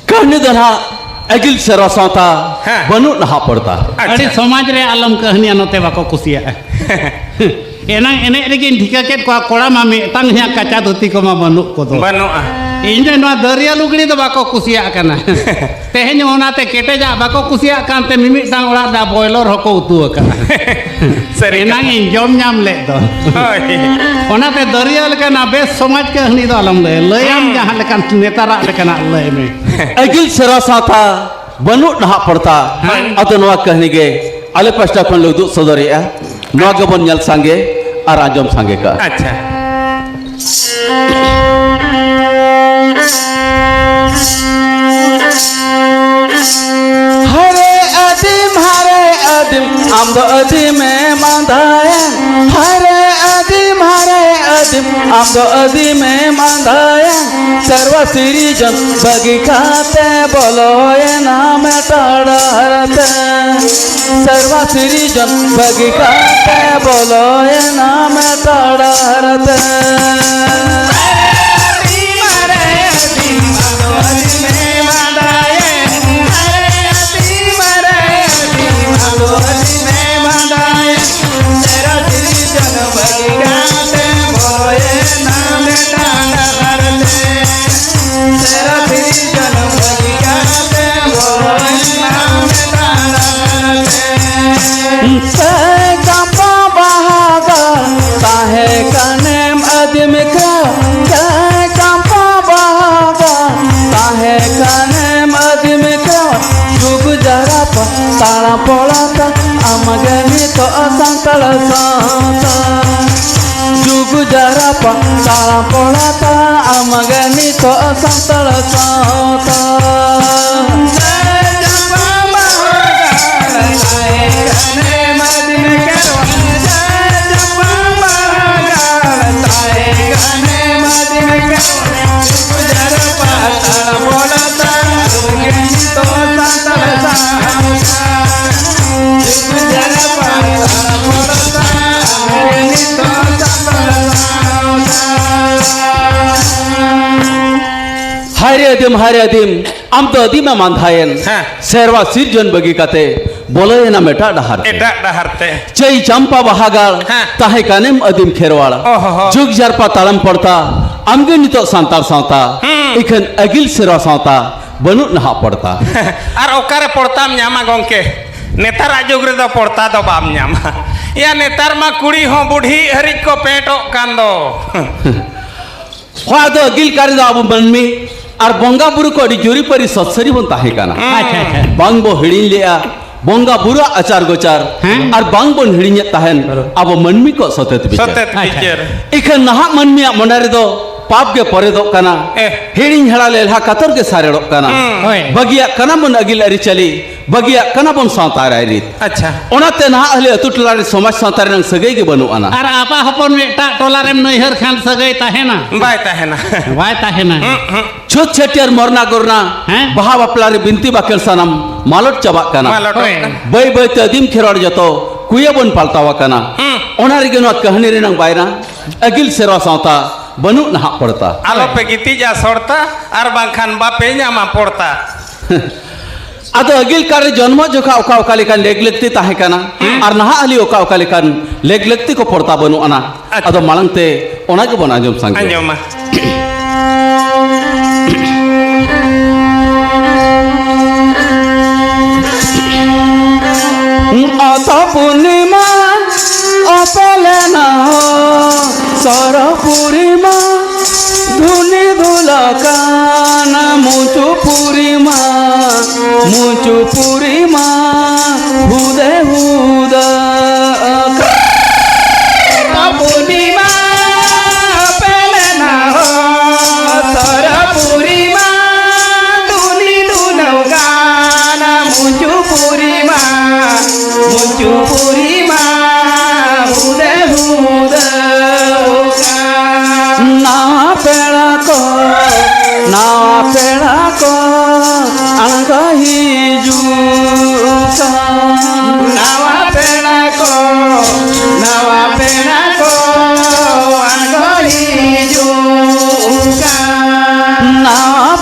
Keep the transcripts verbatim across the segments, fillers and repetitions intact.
ᱠᱟᱹᱦᱱᱤ ᱫᱚ ᱱᱟᱦᱟᱜ ᱟᱹᱜᱤᱞ ᱥᱮᱨᱣᱟ ᱥᱟᱶᱛᱟ, ᱦᱮᱸ᱾ ᱵᱟᱹᱱᱩᱜ ᱱᱟᱦᱟᱜ ᱯᱚᱲᱛᱟ᱾ ᱟᱪᱪᱷᱟ᱾ ᱟᱹᱰᱤ ᱥᱚᱢᱟᱡᱽ ᱨᱮ ᱟᱞᱚᱢ ᱠᱟᱹᱦᱱᱤᱭᱟ, ᱱᱚᱛᱮ ᱵᱟᱠᱚ ᱠᱩᱥᱤᱭᱟᱜᱼᱟ᱾ ᱮᱱᱟᱝ ᱮᱱᱮᱡ ᱨᱮᱜᱮᱧ ᱴᱷᱤᱠᱟᱹ ᱠᱮᱫ ᱠᱚᱣᱟ, ᱠᱚᱲᱟ ᱢᱟ ᱢᱤᱫᱴᱟᱝ ᱦᱚᱸ ᱠᱟᱪᱟ ᱫᱷᱩᱛᱤ ᱠᱚᱢᱟ ᱵᱟᱹᱱᱩᱜ ᱠᱚᱫᱚ᱾ ᱵᱟᱹᱱᱩᱜᱼᱟ᱾ ᱤᱧ ᱫᱚ ᱱᱚᱣᱟ ᱫᱟᱹᱨᱭᱟᱹ ᱞᱩᱜᱽᱲᱤ ᱫᱚ ᱵᱟᱠᱚ ᱠᱩᱥᱤᱭᱟᱜ ᱠᱟᱱᱟ᱾ ᱛᱮᱦᱮᱧ ᱚᱱᱟᱛᱮ ᱠᱮᱴᱮᱡᱟᱜ ᱵᱟᱠᱚ ᱠᱩᱥᱤᱭᱟᱜ ᱠᱟᱱᱛᱮ ᱢᱤᱢᱤᱫᱴᱟᱝ ᱚᱲᱟᱜ ᱨᱮ ᱵᱚᱭᱞᱚᱨ ᱦᱚᱸᱠᱚ ᱩᱛᱩ ᱟᱠᱟᱫᱼᱟ᱾ ᱥᱟᱹᱨᱤ ᱠᱟᱛᱷᱟ᱾ ᱮᱱᱟᱝ ᱤᱧ ᱡᱚᱢ ᱧᱟᱢ ᱞᱮᱫ ᱫᱚ᱾ ᱦᱳᱭ᱾ ᱚᱱᱟᱛᱮ ᱫᱟᱹᱨᱭᱟᱹ ᱞᱮᱠᱟᱱᱟᱜ ᱵᱮᱥ ᱥᱚᱢᱟᱡᱽ ᱠᱟᱹᱦᱱᱤ ᱫᱚ ᱟᱞᱚᱢ ᱞᱟᱹᱭᱟ᱾ ᱞᱟᱹᱭᱟᱢ ᱦᱩᱸ᱾ ᱡᱟᱦᱟᱸ ᱞᱮᱠᱟᱱ ᱱᱮᱛᱟᱨᱟᱜ ᱞᱮᱠᱟᱱᱟᱜ ᱞᱟᱹᱭ ᱢᱮ᱾ ᱟᱹᱜᱤᱞ ᱥᱮᱨᱣᱟ ᱥᱟᱶᱛᱟ, ᱵᱟᱹᱱᱩᱜ ᱱᱟᱦᱟᱜ ᱯᱚᱲᱛᱟ᱾ ᱦᱮᱸ᱾ ᱟᱫᱚ ᱱᱚᱣᱟ ᱠᱟᱹᱦᱱᱤ ᱜᱮ ᱟᱞᱮ ᱯᱟᱥᱴᱟ ᱠᱷᱚᱱ ᱞᱮ ᱩᱫᱩᱜ ᱥᱚᱫᱚᱨᱮᱜᱼᱟ᱾ ᱱᱚᱣᱟ ᱜᱮᱵᱚᱱ ᱧᱮᱞ ᱥᱟᱸᱜᱮ ᱟᱨ ᱟᱸᱡᱚᱢ ᱥᱟᱸᱜᱮ ᱠᱟᱜᱼᱟ᱾ ᱟᱪᱪᱷᱟ᱾ ᱦᱟᱭᱨᱮ ᱟᱹᱫᱤᱢ, ᱦᱟᱭᱨᱮ ᱟᱹᱫᱤᱢ, ᱟᱢ ᱫᱚ ᱟᱹᱫᱤᱢᱮᱢ ᱟᱸᱫᱷᱟᱭᱮᱱ᱾ ᱦᱟᱭᱨᱮ ᱟᱹᱫᱤᱢ, ᱦᱟᱭᱨᱮ ᱟᱹᱫᱤᱢ, ᱟᱢ ᱫᱚ ᱟᱹᱫᱤᱢᱮᱢ ᱟᱸᱫᱷᱟᱭᱮᱱ᱾ ᱥᱮᱨᱣᱟ ᱥᱤᱨᱤᱡᱚᱱ ᱵᱟᱹᱜᱤ ᱠᱟᱛᱮ ᱵᱚᱞᱚᱭᱮᱱᱟᱢ ᱮᱴᱟᱜ ᱰᱟᱦᱟᱨ ᱛᱮ᱾ ᱥᱮᱨᱣᱟ ᱥᱤᱨᱤᱡᱚᱱ ᱵᱟᱹᱜᱤ ᱠᱟᱛᱮ ᱵᱚᱞᱚᱭᱮᱱᱟᱢ ᱮᱴᱟᱜ ᱰᱟᱦᱟᱨ ᱛᱮ᱾ ᱥᱮ ᱪᱟᱢᱯᱟ ᱵᱟᱦᱟ ᱜᱟᱲ ᱛᱟᱦᱮᱸ ᱠᱟᱱᱮᱢ ᱟᱹᱫᱤᱢ ᱠᱟ, ᱥᱮ ᱪᱟᱢᱯᱟ ᱵᱟᱦᱟ ᱜᱟᱲ ᱛᱟᱦᱮᱸ ᱠᱟᱱᱮᱢ ᱟᱹᱫᱤᱢ ᱠᱟ, ᱡᱩᱜᱽ ᱡᱟᱨᱟᱯᱟ ᱛᱟᱲᱟ ᱯᱚᱲᱟ ᱛᱟ ᱟᱢᱜᱮ ᱱᱤᱛᱚᱜ ᱥᱟᱱᱛᱟᱲ ᱥᱟᱶᱛᱟ᱾ ᱡᱩᱜᱽ ᱡᱟᱨᱟᱯᱟ ᱛᱟᱲᱟ ᱯᱚᱲᱟ ᱛᱟ ᱟᱢᱜᱮ ᱱᱤᱛᱚᱜ ᱥᱟᱱᱛᱟᱲ ᱥᱟᱶᱛᱟ᱾ ᱦᱟᱭ ᱨᱮ ᱟᱹᱫᱤᱢ, ᱦᱟᱭ ᱨᱮ ᱟᱹᱫᱤᱢ, ᱟᱢ ᱫᱚ ᱟᱹᱫᱤᱢ ᱮᱢ ᱟᱸᱫᱷᱟᱭᱮᱱ᱾ ᱦᱮᱸ᱾ ᱥᱮᱨᱣᱟ ᱥᱤᱨᱡᱚᱱ ᱵᱟᱹᱜᱤ ᱠᱟᱛᱮ ᱵᱚᱞᱚᱭᱮᱱᱟᱢ ᱮᱴᱟᱜ ᱰᱟᱦᱟᱨ ᱛᱮ᱾ ᱮᱴᱟᱜ ᱰᱟᱦᱟᱨ ᱛᱮ᱾ ᱪᱟᱹᱭ ᱪᱟᱢᱯᱟ ᱵᱟᱦᱟ ᱜᱟᱲ, ᱦᱮᱸ᱾ ᱛᱟᱦᱮᱸ ᱠᱟᱱᱮᱢ ᱟᱹᱫᱤᱢ ᱠᱷᱮᱨᱣᱟᱲ᱾ ᱚ ᱦᱚ ᱦᱚ᱾ ᱡᱩᱜᱽ ᱡᱟᱨᱯᱟ ᱛᱟᱲᱟᱢ ᱯᱚᱲᱛᱟ, ᱟᱢᱜᱮ ᱱᱤᱛᱚᱜ ᱥᱟᱱᱛᱟᱲ ᱥᱟᱶᱛᱟ᱾ ᱦᱩᱸ᱾ ᱤᱠᱷᱟᱹᱱ ᱟᱹᱜᱤᱞ ᱥᱮᱨᱣᱟ ᱥᱟᱶᱛᱟ, ᱵᱟᱹᱱᱩᱜ ᱱᱟᱦᱟᱜ ᱯᱚᱲᱛᱟ᱾ ᱟᱨ ᱚᱠᱟᱨᱮ ᱯᱚᱲᱛᱟᱢ ᱧᱟᱢᱟ ᱜᱚᱝᱠᱮ? ᱱᱮᱛᱟᱨᱟᱜ ᱡᱩᱜᱽ ᱨᱮᱫᱚ ᱯᱚᱲᱛᱟ ᱫᱚ ᱵᱟᱢ ᱧᱟᱢᱟ᱾ ᱭᱟ, ᱱᱮᱛᱟᱨ ᱢᱟ ᱠᱩᱲᱤ ᱦᱚᱸ ᱵᱩᱰᱷᱤ ᱦᱟᱹᱨᱤᱡ ᱠᱚ ᱯᱮᱸᱴᱚᱜ ᱠᱟᱱ ᱫᱚ᱾ ᱦᱚᱲ ᱫᱚ ᱟᱹᱜᱤᱞ ᱠᱟᱨ ᱨᱮᱫᱚ ᱟᱵᱚ ᱢᱟᱹᱱᱢᱤ ᱟᱨ ᱵᱚᱸᱜᱟ ᱵᱩᱨᱩ ᱠᱚ ᱟᱹᱰᱤ ᱡᱩᱨᱤᱯᱟᱹᱨᱤ ᱥᱚᱛᱥᱟᱹᱨᱤ ᱵᱚᱱ ᱛᱟᱦᱮᱸ ᱠᱟᱱᱟ᱾ ᱟᱪᱪᱷᱟ, ᱟᱪᱪᱷᱟ᱾ ᱵᱟᱝ ᱵᱚ ᱦᱤᱲᱤᱧ ᱞᱮᱜᱼᱟ ᱵᱚᱸᱜᱟ ᱵᱩᱨᱩᱣᱟᱜ ᱟᱪᱟᱨ ᱜᱚᱪᱟᱨ, ᱦᱮᱸ᱾ ᱟᱨ ᱵᱟᱝ ᱵᱚᱱ ᱦᱤᱲᱤᱧᱮᱫ ᱛᱟᱦᱮᱱ ᱵᱟᱨᱚ᱾ ᱟᱵᱚ ᱢᱟᱹᱱᱢᱤ ᱠᱚ ᱥᱚᱛᱮᱛ ᱵᱤᱪᱟᱹᱨ᱾ ᱥᱚᱛᱮᱛ ᱟᱪᱪᱷᱟ᱾ ᱵᱤᱪᱟᱹᱨ᱾ ᱤᱠᱷᱟᱹᱱ ᱱᱟᱦᱟᱜ ᱢᱟᱹᱱᱢᱤᱭᱟᱜ ᱢᱚᱱᱮ ᱨᱮᱫᱚ ᱯᱟᱯ ᱜᱮ ᱯᱚᱨᱮᱫᱚᱜ ᱠᱟᱱᱟ᱾ ᱮ᱾ ᱦᱤᱲᱤᱧ ᱦᱮᱲᱟ ᱞᱮᱞᱦᱟ ᱠᱟᱛᱚᱨ ᱜᱮ ᱥᱟᱨᱮᱲᱚᱜ ᱠᱟᱱᱟ᱾ ᱦᱩᱸ᱾ ᱦᱳᱭ᱾ ᱵᱟᱹᱜᱤᱭᱟᱜ ᱠᱟᱱᱟ ᱵᱚᱱ ᱟᱹᱜᱤᱞ ᱟᱹᱨᱤᱪᱟᱹᱞᱤ, ᱵᱟᱹᱜᱤᱭᱟᱜ ᱠᱟᱱᱟ ᱵᱚᱱ ᱥᱟᱶᱛᱟ ᱨᱟᱭᱨᱤᱛ᱾ ᱟᱪᱪᱷᱟ᱾ ᱚᱱᱟᱛᱮ ᱱᱟᱦᱟᱜ ᱦᱟᱹᱞᱤ ᱟᱹᱛᱩ ᱴᱚᱞᱟ ᱨᱮ ᱥᱚᱢᱟᱡᱽ ᱥᱟᱶᱛᱟ ᱨᱮᱱᱟᱜ ᱥᱟᱹᱜᱟᱹᱭ ᱜᱮ ᱵᱟᱹᱱᱩᱜ ᱟᱱᱟ᱾ ᱟᱨ ᱟᱯᱟ ᱦᱚᱯᱚᱱ ᱢᱤᱫᱴᱟᱜ ᱴᱚᱞᱟ ᱨᱮᱢ ᱱᱟᱹᱭᱦᱟᱹᱨ ᱠᱷᱟᱱ ᱥᱟᱹᱜᱟᱹᱭ ᱛᱟᱦᱮᱱᱟ? ᱵᱟᱭ ᱛᱟᱦᱮᱱᱟ᱾ ᱵᱟᱭ ᱛᱟᱦᱮᱱᱟ᱾ ᱦᱩᱸ, ᱦᱩᱸ᱾ ᱪᱷᱩᱛ ᱪᱷᱟᱹᱴᱭᱟᱹᱨ ᱢᱚᱨᱱᱟ ᱜᱚᱨᱱᱟ, ᱦᱮᱸ? ᱵᱟᱦᱟ ᱵᱟᱯᱞᱟ ᱨᱮ ᱵᱤᱱᱛᱤ ᱵᱟᱠᱷᱮᱲ ᱥᱟᱱᱟᱢ ᱢᱟᱞᱚᱴ ᱪᱟᱵᱟᱜ ᱠᱟᱱᱟ᱾ ᱢᱟᱞᱚᱴᱚᱜ ᱦᱳᱭ᱾ ᱠᱟᱱᱟ᱾ ᱵᱟᱹᱭ ᱵᱟᱹᱭ ᱛᱮ ᱟᱹᱫᱤᱢ ᱠᱷᱮᱨᱣᱟᱲ ᱡᱚᱛᱚ ᱠᱩᱭᱟᱹ ᱵᱚᱱ ᱯᱟᱞᱴᱟᱣ ᱟᱠᱟᱱᱟ᱾ ᱦᱩᱸ᱾ ᱚᱱᱟ ᱨᱮᱜᱮ ᱱᱚᱣᱟ ᱠᱟᱹᱦᱱᱤ ᱨᱮᱱᱟᱝ ᱵᱟᱭᱱᱟ, ᱟᱹᱜᱤᱞ ᱥᱮᱨᱣᱟ ᱥᱟᱶᱛᱟ ᱵᱟᱹᱱᱩᱜ ᱱᱟᱦᱟᱜ ᱯᱚᱲᱛᱟ᱾ ᱟᱞᱚᱯᱮ ᱜᱤᱛᱤᱡᱼᱟ ᱥᱚᱲᱛᱟ, ᱟᱨ ᱵᱟᱝᱠᱷᱟᱱ ᱵᱟᱯᱮ ᱧᱟᱢᱟ ᱯᱚᱲᱛᱟ᱾ ᱟᱫᱚ ᱟᱹᱜᱤᱞ ᱠᱟᱞ ᱨᱮ ᱡᱚᱱᱢᱚ ᱡᱚᱠᱷᱟ ᱚᱠᱟ ᱚᱠᱟ ᱞᱮᱠᱟᱱ ᱞᱮᱠ ᱞᱟᱹᱠᱛᱤ ᱛᱟᱦᱮᱸ ᱠᱟᱱᱟ, ᱦᱩᱸ᱾ ᱟᱨ ᱱᱟᱦᱟᱜ ᱦᱟᱹᱞᱤ ᱚᱠᱟ ᱚᱠᱟ ᱞᱮᱠᱟᱱ ᱞᱮᱠ ᱞᱟᱹᱠᱛᱤ ᱠᱚ ᱯᱚᱲᱛᱟ ᱵᱟᱹᱱᱩᱜ ᱟᱱᱟ᱾ ᱟᱪᱪᱷᱟ᱾ ᱟᱫᱚ ᱢᱟᱲᱟᱝ ᱛᱮ ᱚᱱᱟ ᱜᱮᱵᱚᱱ ᱟᱸᱡᱚᱢ ᱥᱟᱸᱜᱮᱭᱟ᱾ ᱟᱸᱡᱚᱢᱟ᱾ ᱚᱛᱚ ᱯᱩᱨᱱᱤᱢᱟ ᱚᱯᱮᱞᱮᱱᱟ ᱦᱚ, ᱥᱚᱨᱚ ᱯᱩᱨᱤᱢᱟ ᱫᱷᱩᱱᱤ ᱫᱷᱩᱞᱟᱹ ᱠᱟᱱᱟ ᱢᱩᱪᱩ ᱯᱩᱨᱤᱢᱟ, ᱢᱩᱪᱩ ᱯᱩᱨᱤᱢᱟ ᱦᱩᱫᱮ ᱦᱩᱫᱟᱹ ᱠᱟᱱᱟ᱾ ᱯᱩᱨᱱᱤᱢᱟ ᱯᱮᱞᱮᱱᱟ ᱦᱚ, ᱥᱚᱨᱚ ᱯᱩᱨᱤᱢᱟ ᱫᱷᱩᱱᱤ ᱫᱷᱩᱞᱟᱹ ᱠᱟᱱᱟ ᱢᱩᱪᱩ ᱯᱩᱨᱤᱢᱟ, ᱢᱩᱪᱩ ᱯᱩᱨᱤᱢᱟ ᱦᱩᱫᱮ ᱦᱩᱫᱟᱹ ᱠᱟᱱᱟ᱾ ᱱᱟᱣᱟ ᱯᱮᱲᱟ ᱠᱚ, ᱱᱟᱣᱟ ᱯᱮᱲᱟ ᱠᱚ ᱟᱬᱜᱚ ᱦᱤᱡᱩᱜ ᱠᱟᱱ᱾ ᱱᱟᱣᱟ ᱯᱮᱲᱟ ᱠᱚ, ᱱᱟᱣᱟ ᱯᱮᱲᱟ ᱠᱚ ᱟᱬᱜᱚ ᱦᱤᱡᱩᱜ ᱠᱟᱱ᱾ ᱱᱟᱣᱟ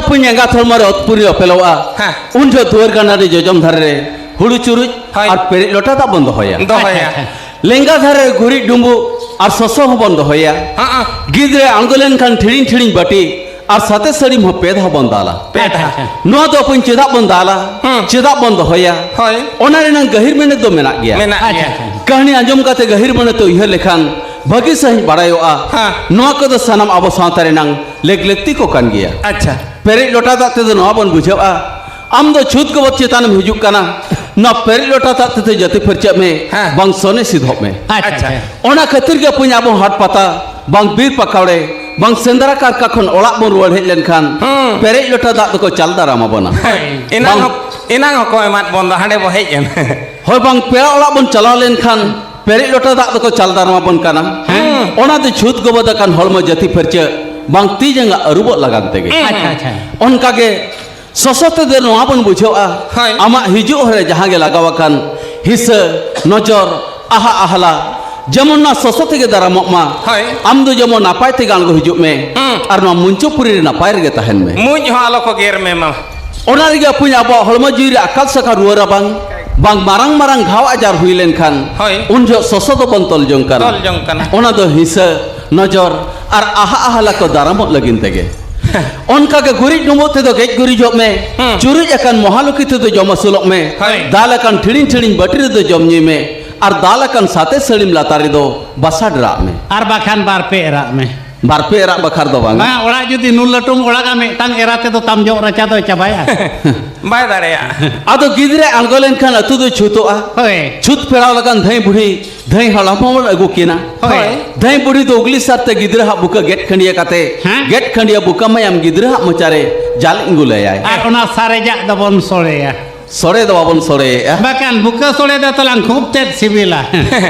ᱯᱩᱧ ᱮᱸᱜᱟᱛ ᱦᱚᱲᱢᱚ ᱨᱮ ᱚᱛ ᱯᱩᱨᱤ ᱚᱯᱮᱞᱚᱜᱼᱟ᱾ ᱦᱮᱸ᱾ ᱩᱱ ᱡᱚᱦᱚᱜ ᱫᱩᱣᱟᱹᱨ ᱜᱟᱱᱟ ᱨᱮ ᱡᱚᱡᱚᱢ ᱫᱷᱟᱨᱮ ᱨᱮ ᱦᱩᱲᱩ ᱪᱩᱨᱩᱡ ᱦᱳᱭ᱾ ᱟᱨ ᱯᱮᱨᱮᱡ ᱞᱚᱴᱟ ᱫᱟᱜ ᱵᱚᱱ ᱫᱚᱦᱚᱭᱟ᱾ ᱫᱚᱦᱚᱭᱟ᱾ ᱟᱪᱪᱷᱟ, ᱟᱪᱪᱷᱟ᱾ ᱞᱮᱸᱜᱟ ᱫᱷᱟᱨᱮ ᱨᱮ ᱜᱩᱨᱤᱡ ᱰᱩᱸᱵᱩᱜ ᱟᱨ ᱥᱚᱥᱚ ᱦᱚᱸᱵᱚᱱ ᱫᱚᱦᱚᱭᱟ᱾ ᱦᱚᱸ᱾ ᱜᱤᱫᱽᱨᱟᱹ ᱟᱬᱜᱚ ᱞᱮᱱᱠᱷᱟᱱ ᱴᱷᱤᱲᱤᱧ ᱴᱷᱤᱲᱤᱧ ᱵᱟᱹᱴᱤ ᱟᱨ ᱥᱟᱛᱮ ᱥᱟᱹᱲᱤᱢ ᱦᱚᱸ ᱯᱮ ᱫᱷᱟᱣ ᱵᱚᱱ ᱫᱟᱞᱟ᱾ ᱯᱮ ᱫᱷᱟᱣ᱾ ᱟᱪᱪᱷᱟ, ᱟᱪᱪᱷᱟ᱾ ᱱᱚᱣᱟ ᱫᱚ ᱟᱵᱚᱧ ᱪᱮᱫᱟᱜ ᱵᱚᱱ ᱫᱟᱞᱟ? ᱦᱩᱸ᱾ ᱪᱮᱫᱟᱜ ᱵᱚᱱ ᱫᱚᱦᱚᱭᱟ? ᱦᱳᱭ᱾ ᱚᱱᱟ ᱨᱮᱱᱟᱜ ᱜᱟᱹᱦᱤᱨ ᱢᱮᱱᱮᱛ ᱫᱚ ᱢᱮᱱᱟᱜ ᱜᱮᱭᱟ᱾ ᱢᱮᱱᱟᱜ ᱟᱪᱪᱷᱟ, ᱜᱮᱭᱟ᱾ ᱟᱪᱪᱷᱟ᱾ ᱠᱟᱹᱦᱱᱤ ᱟᱸᱡᱚᱢ ᱠᱟᱛᱮ ᱜᱟᱹᱦᱤᱨ ᱢᱚᱱᱮᱛᱮ ᱩᱭᱦᱟᱹᱨ ᱞᱮᱠᱷᱟᱱ ᱵᱷᱟᱹᱜᱤ ᱥᱟᱺᱦᱤᱡ ᱵᱟᱲᱟᱭᱚᱜᱼᱟ᱾ ᱦᱮᱸ᱾ ᱱᱚᱣᱟ ᱠᱚᱫᱚ ᱥᱟᱱᱟᱢ ᱟᱵᱚ ᱥᱟᱶᱛᱟ ᱨᱮᱱᱟᱝ ᱞᱮᱠ ᱞᱟᱹᱠᱛᱤ ᱠᱚ ᱠᱟᱱ ᱜᱮᱭᱟ᱾ ᱟᱪᱪᱷᱟ᱾ ᱯᱮᱨᱮᱡ ᱞᱚᱴᱟ ᱫᱟᱜ ᱛᱮᱫᱚ ᱱᱚᱣᱟ ᱵᱚᱱ ᱵᱩᱡᱷᱟᱹᱣᱟ, ᱟᱢ ᱫᱚ ᱪᱷᱩᱛ ᱜᱚᱵᱚᱨ ᱪᱮᱛᱟᱱᱮᱢ ᱦᱤᱡᱩᱜ ᱠᱟᱱᱟ, ᱱᱚᱣᱟ ᱯᱮᱨᱮᱡ ᱞᱚᱴᱟ ᱫᱟᱜ ᱛᱮᱫᱚ ᱡᱟᱹᱛᱤ ᱯᱷᱟᱹᱨᱪᱟᱹᱜ ᱢᱮ, ᱦᱮᱸ᱾ ᱵᱟᱝ ᱥᱚᱱᱮ ᱥᱤᱫᱷᱚᱜ ᱢᱮ᱾ ᱟᱪᱪᱷᱟ, ᱟᱪᱪᱷᱟ᱾ ᱟᱪᱪᱷᱟ᱾ ᱚᱱᱟ ᱠᱷᱟᱹᱛᱤᱨ ᱜᱮ ᱵᱚᱭᱦᱟ ᱟᱵᱚ ᱦᱟᱴ ᱯᱟᱛᱟ, ᱵᱟᱝ ᱵᱤᱨ ᱯᱟᱠᱟᱣᱲᱮ, ᱵᱟᱝ ᱥᱮᱸᱫᱽᱨᱟ ᱠᱟᱨᱠᱟ ᱠᱷᱚᱱ ᱚᱲᱟᱜ ᱵᱚᱱ ᱨᱩᱣᱟᱹᱲ ᱦᱮᱡ ᱞᱮᱱᱠᱷᱟᱱ ᱦᱩᱸ᱾ ᱯᱮᱨᱮᱡ ᱞᱚᱴᱟ ᱫᱟᱜ ᱫᱚᱠᱚ ᱪᱟᱞ ᱫᱟᱨᱟᱢ ᱟᱵᱚᱱᱟ᱾ ᱮᱱᱟᱝ ᱵᱟᱝ ᱦᱚᱸ, ᱮᱱᱟᱝ ᱦᱚᱸᱠᱚ ᱮᱢᱟᱫ ᱵᱚᱱ ᱫᱚ, ᱦᱟᱸᱰᱮ ᱵᱚ ᱦᱮᱡ ᱮᱱ᱾ ᱦᱳᱭ, ᱵᱟᱝ ᱯᱮᱲᱟ ᱚᱲᱟᱜ ᱵᱚᱱ ᱪᱟᱞᱟᱣ ᱞᱮᱱᱠᱷᱟᱱ ᱯᱮᱨᱮᱡ ᱞᱚᱴᱟ ᱫᱟᱜ ᱫᱚᱠᱚ ᱪᱟᱞ ᱫᱟᱨᱟᱢ ᱟᱵᱚᱱ ᱠᱟᱱᱟ᱾ ᱦᱮᱸ᱾ ᱚᱱᱟ ᱫᱚ ᱪᱷᱩᱛ ᱜᱚᱵᱚᱫ ᱟᱠᱟᱱ ᱦᱚᱲᱢᱚ ᱡᱟᱹᱛᱤ ᱯᱷᱟᱹᱨᱪᱟᱹ ᱵᱟᱝ ᱛᱤ ᱡᱟᱸᱜᱟ ᱟᱹᱨᱩᱵᱚᱜ ᱞᱟᱜᱟᱱ ᱛᱮᱜᱮ᱾ ᱟᱪᱪᱷᱟ, ᱟᱪᱪᱷᱟ᱾ ᱚᱱᱠᱟ ᱜᱮ ᱥᱚᱥᱚ ᱛᱮᱫᱚ ᱱᱚᱣᱟ ᱵᱚᱱ ᱵᱩᱡᱷᱟᱹᱣᱟ, ᱦᱳᱭ᱾ ᱟᱢᱟᱜ ᱦᱤᱡᱩᱜ ᱦᱚᱨ ᱨᱮ ᱡᱟᱦᱟᱸ ᱜᱮ ᱞᱟᱜᱟᱣ ᱟᱠᱟᱱ ᱦᱤᱥᱟᱹ, ᱱᱚᱡᱚᱨ, ᱟᱦᱟ ᱟᱦᱞᱟ, ᱡᱮᱢᱚᱱ ᱱᱚᱣᱟ ᱥᱚᱥᱚ ᱛᱮᱜᱮ ᱫᱟᱨᱟᱢᱚᱜ ᱢᱟ᱾ ᱦᱳᱭ᱾ ᱟᱢ ᱫᱚ ᱡᱮᱢᱚᱱ ᱱᱟᱯᱟᱭ ᱛᱮᱜᱮ ᱟᱬᱜᱚ ᱦᱤᱡᱩᱜ ᱢᱮ᱾ ᱦᱩᱸ᱾ ᱟᱨ ᱱᱚᱣᱟ ᱢᱚᱧᱪᱚᱯᱩᱨᱤ ᱨᱮ ᱱᱟᱯᱟᱭ ᱨᱮᱜᱮ ᱛᱟᱦᱮᱱ ᱢᱮ᱾ ᱢᱩᱸᱡ ᱦᱚᱸ ᱟᱞᱚ ᱠᱚ ᱜᱮᱨ ᱢᱮ ᱢᱟ᱾ ᱚᱱᱟ ᱨᱮᱜᱮ ᱟᱹᱯᱩᱧ ᱟᱵᱚᱣᱟᱜ ᱦᱚᱲᱢᱚ ᱡᱤᱣᱤ ᱨᱮ ᱟᱠᱟᱞ ᱥᱟᱠᱷᱟ ᱨᱩᱣᱟᱹ ᱨᱟᱵᱟᱝ, ᱵᱟᱝ ᱢᱟᱨᱟᱝ ᱢᱟᱨᱟᱝ ᱜᱷᱟᱣ ᱟᱡᱟᱨ ᱦᱩᱭ ᱞᱮᱱᱠᱷᱟᱱ, ᱦᱳᱭ᱾ ᱩᱱ ᱡᱚᱦᱚᱜ ᱥᱚᱥᱚ ᱫᱚᱵᱚᱱ ᱛᱚᱞ ᱡᱚᱝ ᱠᱟᱱᱟ᱾ ᱛᱚᱞ ᱡᱚᱝ ᱠᱟᱱᱟ᱾ ᱚᱱᱟ ᱫᱚ ᱦᱤᱥᱟᱹ, ᱱᱚᱡᱚᱨ ᱟᱨ ᱟᱦᱟ ᱟᱦᱞᱟ ᱠᱚ ᱫᱟᱨᱟᱢᱚᱜ ᱞᱟᱹᱜᱤᱫ ᱛᱮᱜᱮ᱾ ᱚᱱᱠᱟ ᱜᱮ ᱜᱩᱨᱤᱡ ᱰᱩᱸᱵᱩᱜ ᱛᱮᱫᱚ ᱜᱮᱡ ᱜᱩᱨᱤᱡᱚᱜ ᱢᱮ, ᱦᱩᱸ᱾ ᱪᱩᱨᱩᱡ ᱟᱠᱟᱱ ᱢᱚᱦᱟᱞᱚᱠᱤ ᱛᱮᱫᱚ ᱡᱚᱢ ᱟᱹᱥᱩᱞᱚᱜ ᱢᱮ, ᱦᱳᱭ᱾ ᱫᱟᱞ ᱟᱠᱟᱱ ᱴᱷᱤᱲᱤᱧ ᱴᱷᱤᱲᱤᱧ ᱵᱟᱹᱴᱤ ᱨᱮᱫᱚ ᱡᱚᱢ ᱧᱩᱭ ᱢᱮ, ᱟᱨ ᱫᱟᱞ ᱟᱠᱟᱱ ᱥᱟᱛᱮ ᱥᱟᱹᱲᱤᱢ ᱞᱟᱛᱟᱨ ᱨᱮᱫᱚ ᱵᱟᱥᱟ ᱰᱮᱨᱟᱜ ᱢᱮ᱾ ᱟᱨ ᱵᱟᱠᱷᱟᱱ ᱵᱟᱨ ᱯᱮ ᱮᱨᱟᱜ ᱢᱮ᱾ ᱵᱟᱨ ᱯᱮ ᱮᱨᱟᱜ ᱵᱟᱠᱷᱟᱨ ᱫᱚ ᱵᱟᱝ᱾ ᱵᱟᱝ, ᱚᱲᱟᱜ ᱡᱩᱫᱤ ᱱᱩᱱ ᱞᱟᱹᱴᱩᱢ ᱚᱲᱟᱜᱟ, ᱢᱤᱫᱴᱟᱝ ᱮᱨᱟ ᱛᱮᱫᱚ ᱛᱟᱢ ᱡᱚᱜ ᱨᱟᱪᱟ ᱫᱚᱭ ᱪᱟᱵᱟᱭᱟ᱾ ᱵᱟᱭ ᱫᱟᱲᱮᱭᱟᱜᱼᱟ᱾ ᱟᱫᱚ ᱜᱤᱫᱽᱨᱟᱹ ᱟᱬᱜᱚ ᱞᱮᱱᱠᱷᱟᱱ ᱟᱹᱛᱩ ᱫᱚ ᱪᱷᱩᱛᱚᱜᱼᱟ᱾ ᱦᱳᱭ᱾ ᱪᱷᱩᱛ ᱯᱷᱮᱲᱟᱣ ᱞᱟᱜᱟᱱ ᱫᱷᱟᱹᱭ ᱵᱩᱲᱦᱤ, ᱫᱷᱟᱹᱭ ᱦᱟᱲᱟᱢ ᱦᱚᱸᱵᱚᱱ ᱟᱹᱜᱩ ᱠᱤᱱᱟ᱾ ᱦᱳᱭ᱾ ᱫᱷᱟᱹᱭ ᱵᱩᱲᱦᱤ ᱫᱚ ᱩᱜᱽᱞᱤ ᱥᱟᱨᱛᱮ ᱜᱤᱫᱽᱨᱟᱹ ᱦᱟᱜ ᱵᱩᱠᱟᱹ ᱜᱮᱫ ᱠᱷᱟᱹᱱᱰᱤᱭᱟᱹ ᱠᱟᱛᱮ, ᱦᱮᱸ? ᱜᱮᱫ ᱠᱷᱟᱹᱱᱰᱤᱭᱟᱹ ᱵᱩᱠᱟᱹ ᱢᱟᱭᱟᱢ ᱜᱤᱫᱽᱨᱟᱹ ᱦᱟᱜ ᱢᱚᱪᱟᱨᱮ ᱡᱟᱞ ᱤᱸᱜᱩᱞ ᱟᱭᱟᱭ᱾ ᱟᱨ ᱚᱱᱟ ᱥᱟᱨᱮᱡᱟᱜ ᱫᱚᱵᱚᱱ ᱥᱚᱲᱮᱭᱟ᱾ ᱥᱚᱲᱮ ᱫᱚ ᱵᱟᱵᱚᱱ ᱥᱚᱲᱮᱭᱮᱜᱼᱟ᱾ ᱵᱟᱠᱷᱟᱱ ᱵᱩᱠᱟᱹ ᱥᱚᱲᱮ ᱫᱚ ᱛᱟᱞᱟᱝ ᱠᱷᱩᱵ ᱛᱮᱫ ᱥᱤᱵᱤᱞᱟ᱾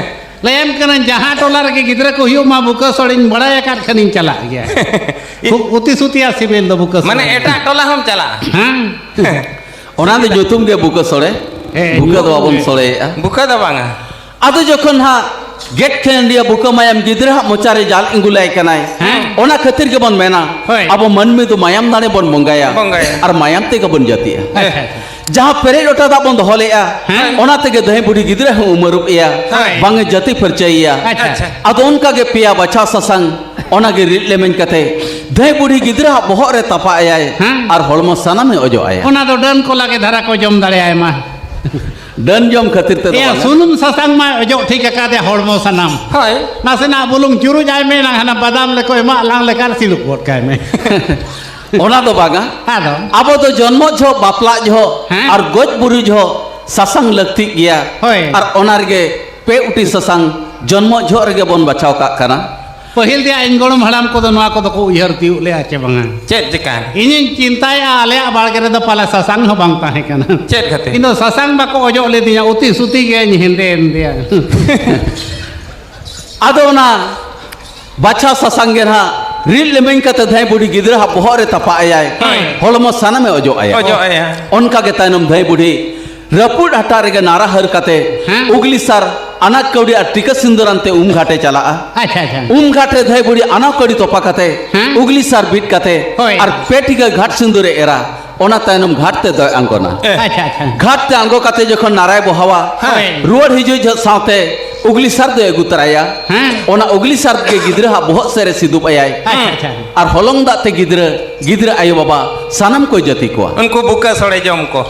ᱞᱟᱹᱭᱟᱢ ᱠᱟᱹᱱᱟᱹᱧ, ᱡᱟᱦᱟᱸ ᱴᱚᱞᱟ ᱨᱮᱜᱮ ᱜᱤᱫᱽᱨᱟᱹ ᱠᱚ ᱦᱩᱭᱩᱜ ᱢᱟ, ᱵᱩᱠᱟᱹ ᱥᱚᱲᱮᱧ ᱵᱟᱲᱟᱭ ᱟᱠᱟᱫ ᱠᱷᱟᱱᱤᱧ ᱪᱟᱞᱟᱜ ᱜᱮᱭᱟ᱾ ᱠᱷᱩᱵ ᱩᱛᱤ ᱥᱩᱛᱤᱭᱟ ᱥᱤᱵᱤᱞ ᱫᱚ ᱵᱩᱠᱟᱹ ᱥᱚᱲᱮ᱾ ᱢᱟᱱᱮ ᱮᱴᱟᱜ ᱴᱚᱞᱟ ᱦᱚᱸᱢ ᱪᱟᱞᱟᱜᱼᱟ? ᱦᱮᱸ᱾ ᱚᱱᱟ ᱫᱚ ᱧᱩᱛᱩᱢ ᱜᱮ ᱵᱩᱠᱟᱹ ᱥᱚᱲᱮ᱾ ᱦᱮᱸ, ᱵᱩᱠᱟᱹ ᱫᱚ ᱧᱩᱛᱩᱢ ᱵᱟᱵᱚᱱ ᱜᱮ᱾ ᱥᱚᱲᱮᱭᱮᱜᱼᱟ᱾ ᱵᱩᱠᱟᱹ ᱫᱚ ᱵᱟᱝᱟ᱾ ᱟᱫᱚ ᱡᱚᱠᱷᱚᱱ ᱦᱟᱸᱜ ᱜᱮᱫ ᱠᱷᱟᱹᱱᱰᱤᱭᱟᱹ ᱵᱩᱠᱟᱹ ᱢᱟᱭᱟᱢ ᱜᱤᱫᱽᱨᱟᱹ ᱦᱟᱜ ᱢᱚᱪᱟ ᱨᱮ ᱡᱟᱞ ᱤᱸᱜᱩ ᱞᱟᱭ ᱠᱟᱱᱟᱭ᱾ ᱦᱮᱸ᱾ ᱚᱱᱟ ᱠᱷᱟᱹᱛᱤᱨ ᱜᱮᱵᱚᱱ ᱢᱮᱱᱟ, ᱦᱳᱭ᱾ ᱟᱵᱚ ᱢᱟᱹᱱᱢᱤ ᱫᱚ ᱢᱟᱭᱟᱢ ᱫᱟᱲᱮ ᱵᱚᱱ ᱵᱚᱸᱜᱟᱭᱟ᱾ ᱵᱚᱸᱜᱟᱭᱟ᱾ ᱟᱨ ᱢᱟᱭᱟᱢ ᱛᱮᱜᱮ ᱵᱚᱱ ᱡᱟᱹᱛᱤᱜᱼᱟ᱾ ᱟᱪᱪᱷᱟ, ᱟᱪᱪᱷᱟ᱾ ᱡᱟᱦᱟᱸ ᱯᱮᱨᱮᱡ ᱞᱚᱴᱟ ᱫᱟᱜ ᱵᱚᱱ ᱫᱚᱦᱚ ᱞᱮᱜᱼᱟ, ᱦᱮᱸ᱾ ᱚᱱᱟ ᱛᱮᱜᱮ ᱫᱷᱟᱹᱭ ᱵᱩᱰᱷᱤ ᱜᱤᱫᱽᱨᱟᱹ ᱦᱚᱸ ᱩᱢᱟᱹᱨᱩᱵ ᱮᱭᱟ, ᱦᱳᱭ᱾ ᱵᱟᱝ ᱮ ᱡᱟᱹᱛᱤ ᱯᱷᱟᱹᱨᱪᱟᱹᱭᱮᱭᱟ᱾ ᱟᱪᱪᱷᱟ᱾ ᱟᱪᱪᱷᱟ᱾ ᱟᱫᱚ ᱚᱱᱠᱟ ᱜᱮ ᱯᱮᱭᱟ ᱵᱟᱪᱷᱟ ᱥᱟᱥᱟᱝ, ᱚᱱᱟ ᱜᱮ ᱨᱤᱫ ᱞᱮᱢᱮᱧ ᱠᱟᱛᱮ ᱫᱷᱟᱹᱭ ᱵᱩᱰᱷᱤ ᱜᱤᱫᱽᱨᱟᱹ ᱦᱟᱜ ᱵᱚᱦᱚᱜ ᱨᱮ ᱛᱟᱯᱟ ᱟᱭᱟᱭ᱾ ᱦᱮᱸ᱾ ᱟᱨ ᱦᱚᱲᱢᱚ ᱥᱟᱱᱟᱢᱮ ᱚᱡᱚᱜ ᱟᱭᱟ᱾ ᱚᱱᱟ ᱫᱚ ᱰᱟᱹᱱ ᱠᱚ ᱞᱟᱜᱮ ᱫᱷᱟᱨᱟ ᱠᱚ ᱡᱚᱢ ᱫᱟᱲᱮᱭᱟᱭ ᱢᱟ᱾ ᱰᱟᱹᱱ ᱡᱚᱢ ᱠᱷᱟᱹᱛᱤᱨ ᱛᱮᱫᱚ ᱮᱭᱟ, ᱵᱟᱝᱟ᱾ ᱥᱩᱱᱩᱢ ᱥᱟᱥᱟᱝ ᱢᱟ ᱚᱡᱚᱜ ᱴᱷᱤᱠ ᱟᱠᱟᱫᱮ ᱦᱚᱲᱢᱚ ᱥᱟᱱᱟᱢ᱾ ᱦᱳᱭ᱾ ᱱᱟᱥᱮᱱᱟᱜ ᱵᱩᱞᱩᱝ ᱪᱩᱨᱩᱡ ᱟᱭ ᱢᱮ, ᱱᱟᱝ ᱦᱟᱱᱟ ᱵᱟᱫᱟᱢ ᱞᱮᱠᱚ ᱮᱢᱟᱜ ᱞᱟᱝ ᱞᱮᱠᱷᱟᱱ ᱥᱤᱞᱩᱯ ᱜᱚᱫ ᱠᱟᱭ ᱢᱮ᱾ ᱚᱱᱟ ᱫᱚ ᱵᱟᱝᱟ᱾ ᱟᱫᱚ? ᱟᱵᱚ ᱫᱚ ᱡᱚᱱᱢᱚ ᱡᱚᱦᱚᱜ, ᱵᱟᱯᱞᱟᱜ ᱡᱚᱦᱚᱜ, ᱦᱮᱸ? ᱟᱨ ᱜᱚᱡ ᱵᱩᱨᱩ ᱡᱚᱦᱚᱜ ᱥᱟᱥᱟᱝ ᱞᱟᱹᱠᱛᱤᱜ ᱜᱮᱭᱟ᱾ ᱦᱳᱭ᱾ ᱟᱨ ᱚᱱᱟ ᱨᱮᱜᱮ ᱯᱮ ᱩᱴᱤ ᱥᱟᱥᱟᱝ ᱡᱚᱱᱢᱚ ᱡᱚᱦᱚᱜ ᱨᱮᱜᱮ ᱵᱚᱱ ᱵᱟᱪᱷᱟᱣ ᱠᱟᱜ ᱠᱟᱱᱟ᱾ ᱯᱟᱹᱦᱤᱞ ᱨᱮᱭᱟᱜ ᱤᱧ ᱜᱚᱲᱚᱢ ᱦᱟᱲᱟᱢ ᱠᱚᱫᱚ ᱱᱚᱣᱟ ᱠᱚᱫᱚ ᱠᱚ ᱩᱭᱦᱟᱹᱨ ᱛᱤᱭᱳᱜ ᱞᱮᱜᱼᱟ ᱪᱮ ᱵᱟᱝᱟ? ᱪᱮᱫ ᱪᱤᱠᱟᱹᱭᱮᱱᱟ? ᱤᱧᱤᱧ ᱪᱤᱱᱛᱟᱹᱭᱮᱫᱼᱟ, ᱟᱞᱮᱭᱟᱜ ᱵᱟᱲᱜᱮ ᱨᱮᱫᱚ ᱯᱟᱞᱮ ᱥᱟᱥᱟᱝ ᱦᱚᱸ ᱵᱟᱝ ᱛᱟᱦᱮᱸ ᱠᱟᱱᱟ᱾ ᱪᱮᱫ ᱠᱷᱟᱹᱛᱤᱨ? ᱤᱧ ᱫᱚ ᱥᱟᱥᱟᱝ ᱵᱟᱠᱚ ᱚᱡᱚᱜ ᱞᱮᱫᱤᱧᱟ, ᱩᱛᱤ ᱥᱩᱛᱤ ᱜᱮᱧ ᱦᱮᱸᱫᱮ ᱮᱱ ᱫᱮᱭᱟ᱾ ᱟᱫᱚ ᱚᱱᱟ ᱵᱟᱪᱷᱟ ᱥᱟᱥᱟᱝ ᱜᱮ ᱱᱟᱦᱟᱜ ᱨᱤᱫ ᱞᱮᱢᱮᱧ ᱠᱟᱛᱮ ᱫᱷᱟᱹᱭ ᱵᱩᱰᱷᱤ ᱜᱤᱫᱽᱨᱟᱹ ᱦᱟᱜ ᱵᱚᱦᱚᱜ ᱨᱮ ᱛᱟᱯᱟ ᱟᱭᱟᱭ᱾ ᱦᱳᱭ᱾ ᱦᱚᱲᱢᱚ ᱥᱟᱱᱟᱢᱮ ᱚᱡᱚᱜ ᱟᱭᱟ᱾ ᱚᱡᱚᱜ ᱟᱭᱟ᱾ ᱚᱱᱠᱟ ᱜᱮ ᱛᱟᱭᱱᱚᱢ ᱫᱷᱟᱹᱭ ᱵᱩᱰᱷᱤ ᱨᱟᱹᱯᱩᱫ ᱦᱟᱴᱟᱜ ᱨᱮᱜᱮ ᱱᱟᱨᱟ ᱦᱟᱹᱨ ᱠᱟᱛᱮ ᱦᱮᱸ᱾ ᱩᱜᱽᱞᱤ ᱥᱟᱨ, ᱟᱱᱟᱡ ᱠᱟᱹᱣᱰᱤ ᱟᱨ ᱴᱤᱠᱟᱹ ᱥᱤᱸᱫᱩᱨᱟᱱ ᱛᱮ ᱩᱢ ᱜᱷᱟᱴᱮ ᱪᱟᱞᱟᱜᱼᱟ᱾ ᱟᱪᱪᱷᱟ, ᱟᱪᱪᱷᱟ᱾ ᱩᱢ ᱜᱷᱟᱴ ᱨᱮ ᱫᱷᱟᱹᱭ ᱵᱩᱰᱷᱤ ᱟᱱᱟ ᱠᱟᱹᱣᱰᱤ ᱛᱚᱯᱟ ᱠᱟᱛᱮ ᱦᱮᱸ᱾ ᱩᱜᱽᱞᱤ ᱥᱟᱨ ᱵᱤᱫ ᱠᱟᱛᱮ ᱦᱳᱭ᱾ ᱟᱨ ᱯᱮ ᱴᱤᱠᱟᱹ ᱜᱷᱟᱴ ᱥᱤᱸᱫᱩᱨᱮ ᱮᱨᱟ᱾ ᱚᱱᱟ ᱛᱟᱭᱱᱚᱢ ᱜᱷᱟᱴ ᱛᱮ ᱫᱚᱭ ᱟᱬᱜᱚᱱᱟ᱾ ᱮ᱾ ᱟᱪᱪᱷᱟ, ᱟᱪᱪᱷᱟ᱾ ᱜᱷᱟᱴ ᱛᱮ ᱟᱬᱜᱚ ᱠᱟᱛᱮ ᱡᱚᱠᱷᱚᱱ ᱱᱟᱨᱟᱭ ᱵᱚᱦᱟᱣᱟ, ᱦᱳᱭ᱾ ᱨᱩᱣᱟᱹᱲ ᱦᱤᱡᱩᱜ ᱡᱚᱦᱚᱜ ᱥᱟᱶᱛᱮ ᱩᱜᱽᱞᱤ ᱥᱟᱨ ᱫᱚᱭ ᱟᱹᱜᱩ ᱛᱚᱨᱟᱭᱟ᱾ ᱦᱮᱸ᱾ ᱚᱱᱟ ᱩᱜᱽᱞᱤ ᱥᱟᱨ ᱜᱮ ᱜᱤᱫᱽᱨᱟᱹ ᱦᱟᱜ ᱵᱚᱦᱚᱜ ᱥᱮᱫ ᱨᱮ ᱥᱤᱫᱩᱵ ᱟᱭᱟᱭ᱾ ᱟᱪᱪᱷᱟ, ᱟᱪᱪᱷᱟ᱾ ᱟᱨ ᱦᱚᱞᱚᱝ ᱫᱟᱜ ᱛᱮ ᱜᱤᱫᱽᱨᱟᱹ, ᱜᱤᱫᱽᱨᱟᱹ ᱟᱭᱳ ᱵᱟᱵᱟ ᱥᱟᱱᱟᱢ ᱠᱚᱭ ᱡᱟᱹᱛᱤ ᱠᱚᱣᱟ᱾ ᱩᱱᱠᱩ ᱵᱩᱠᱟᱹ ᱥᱚᱲᱮ ᱡᱚᱢ ᱠᱚ᱾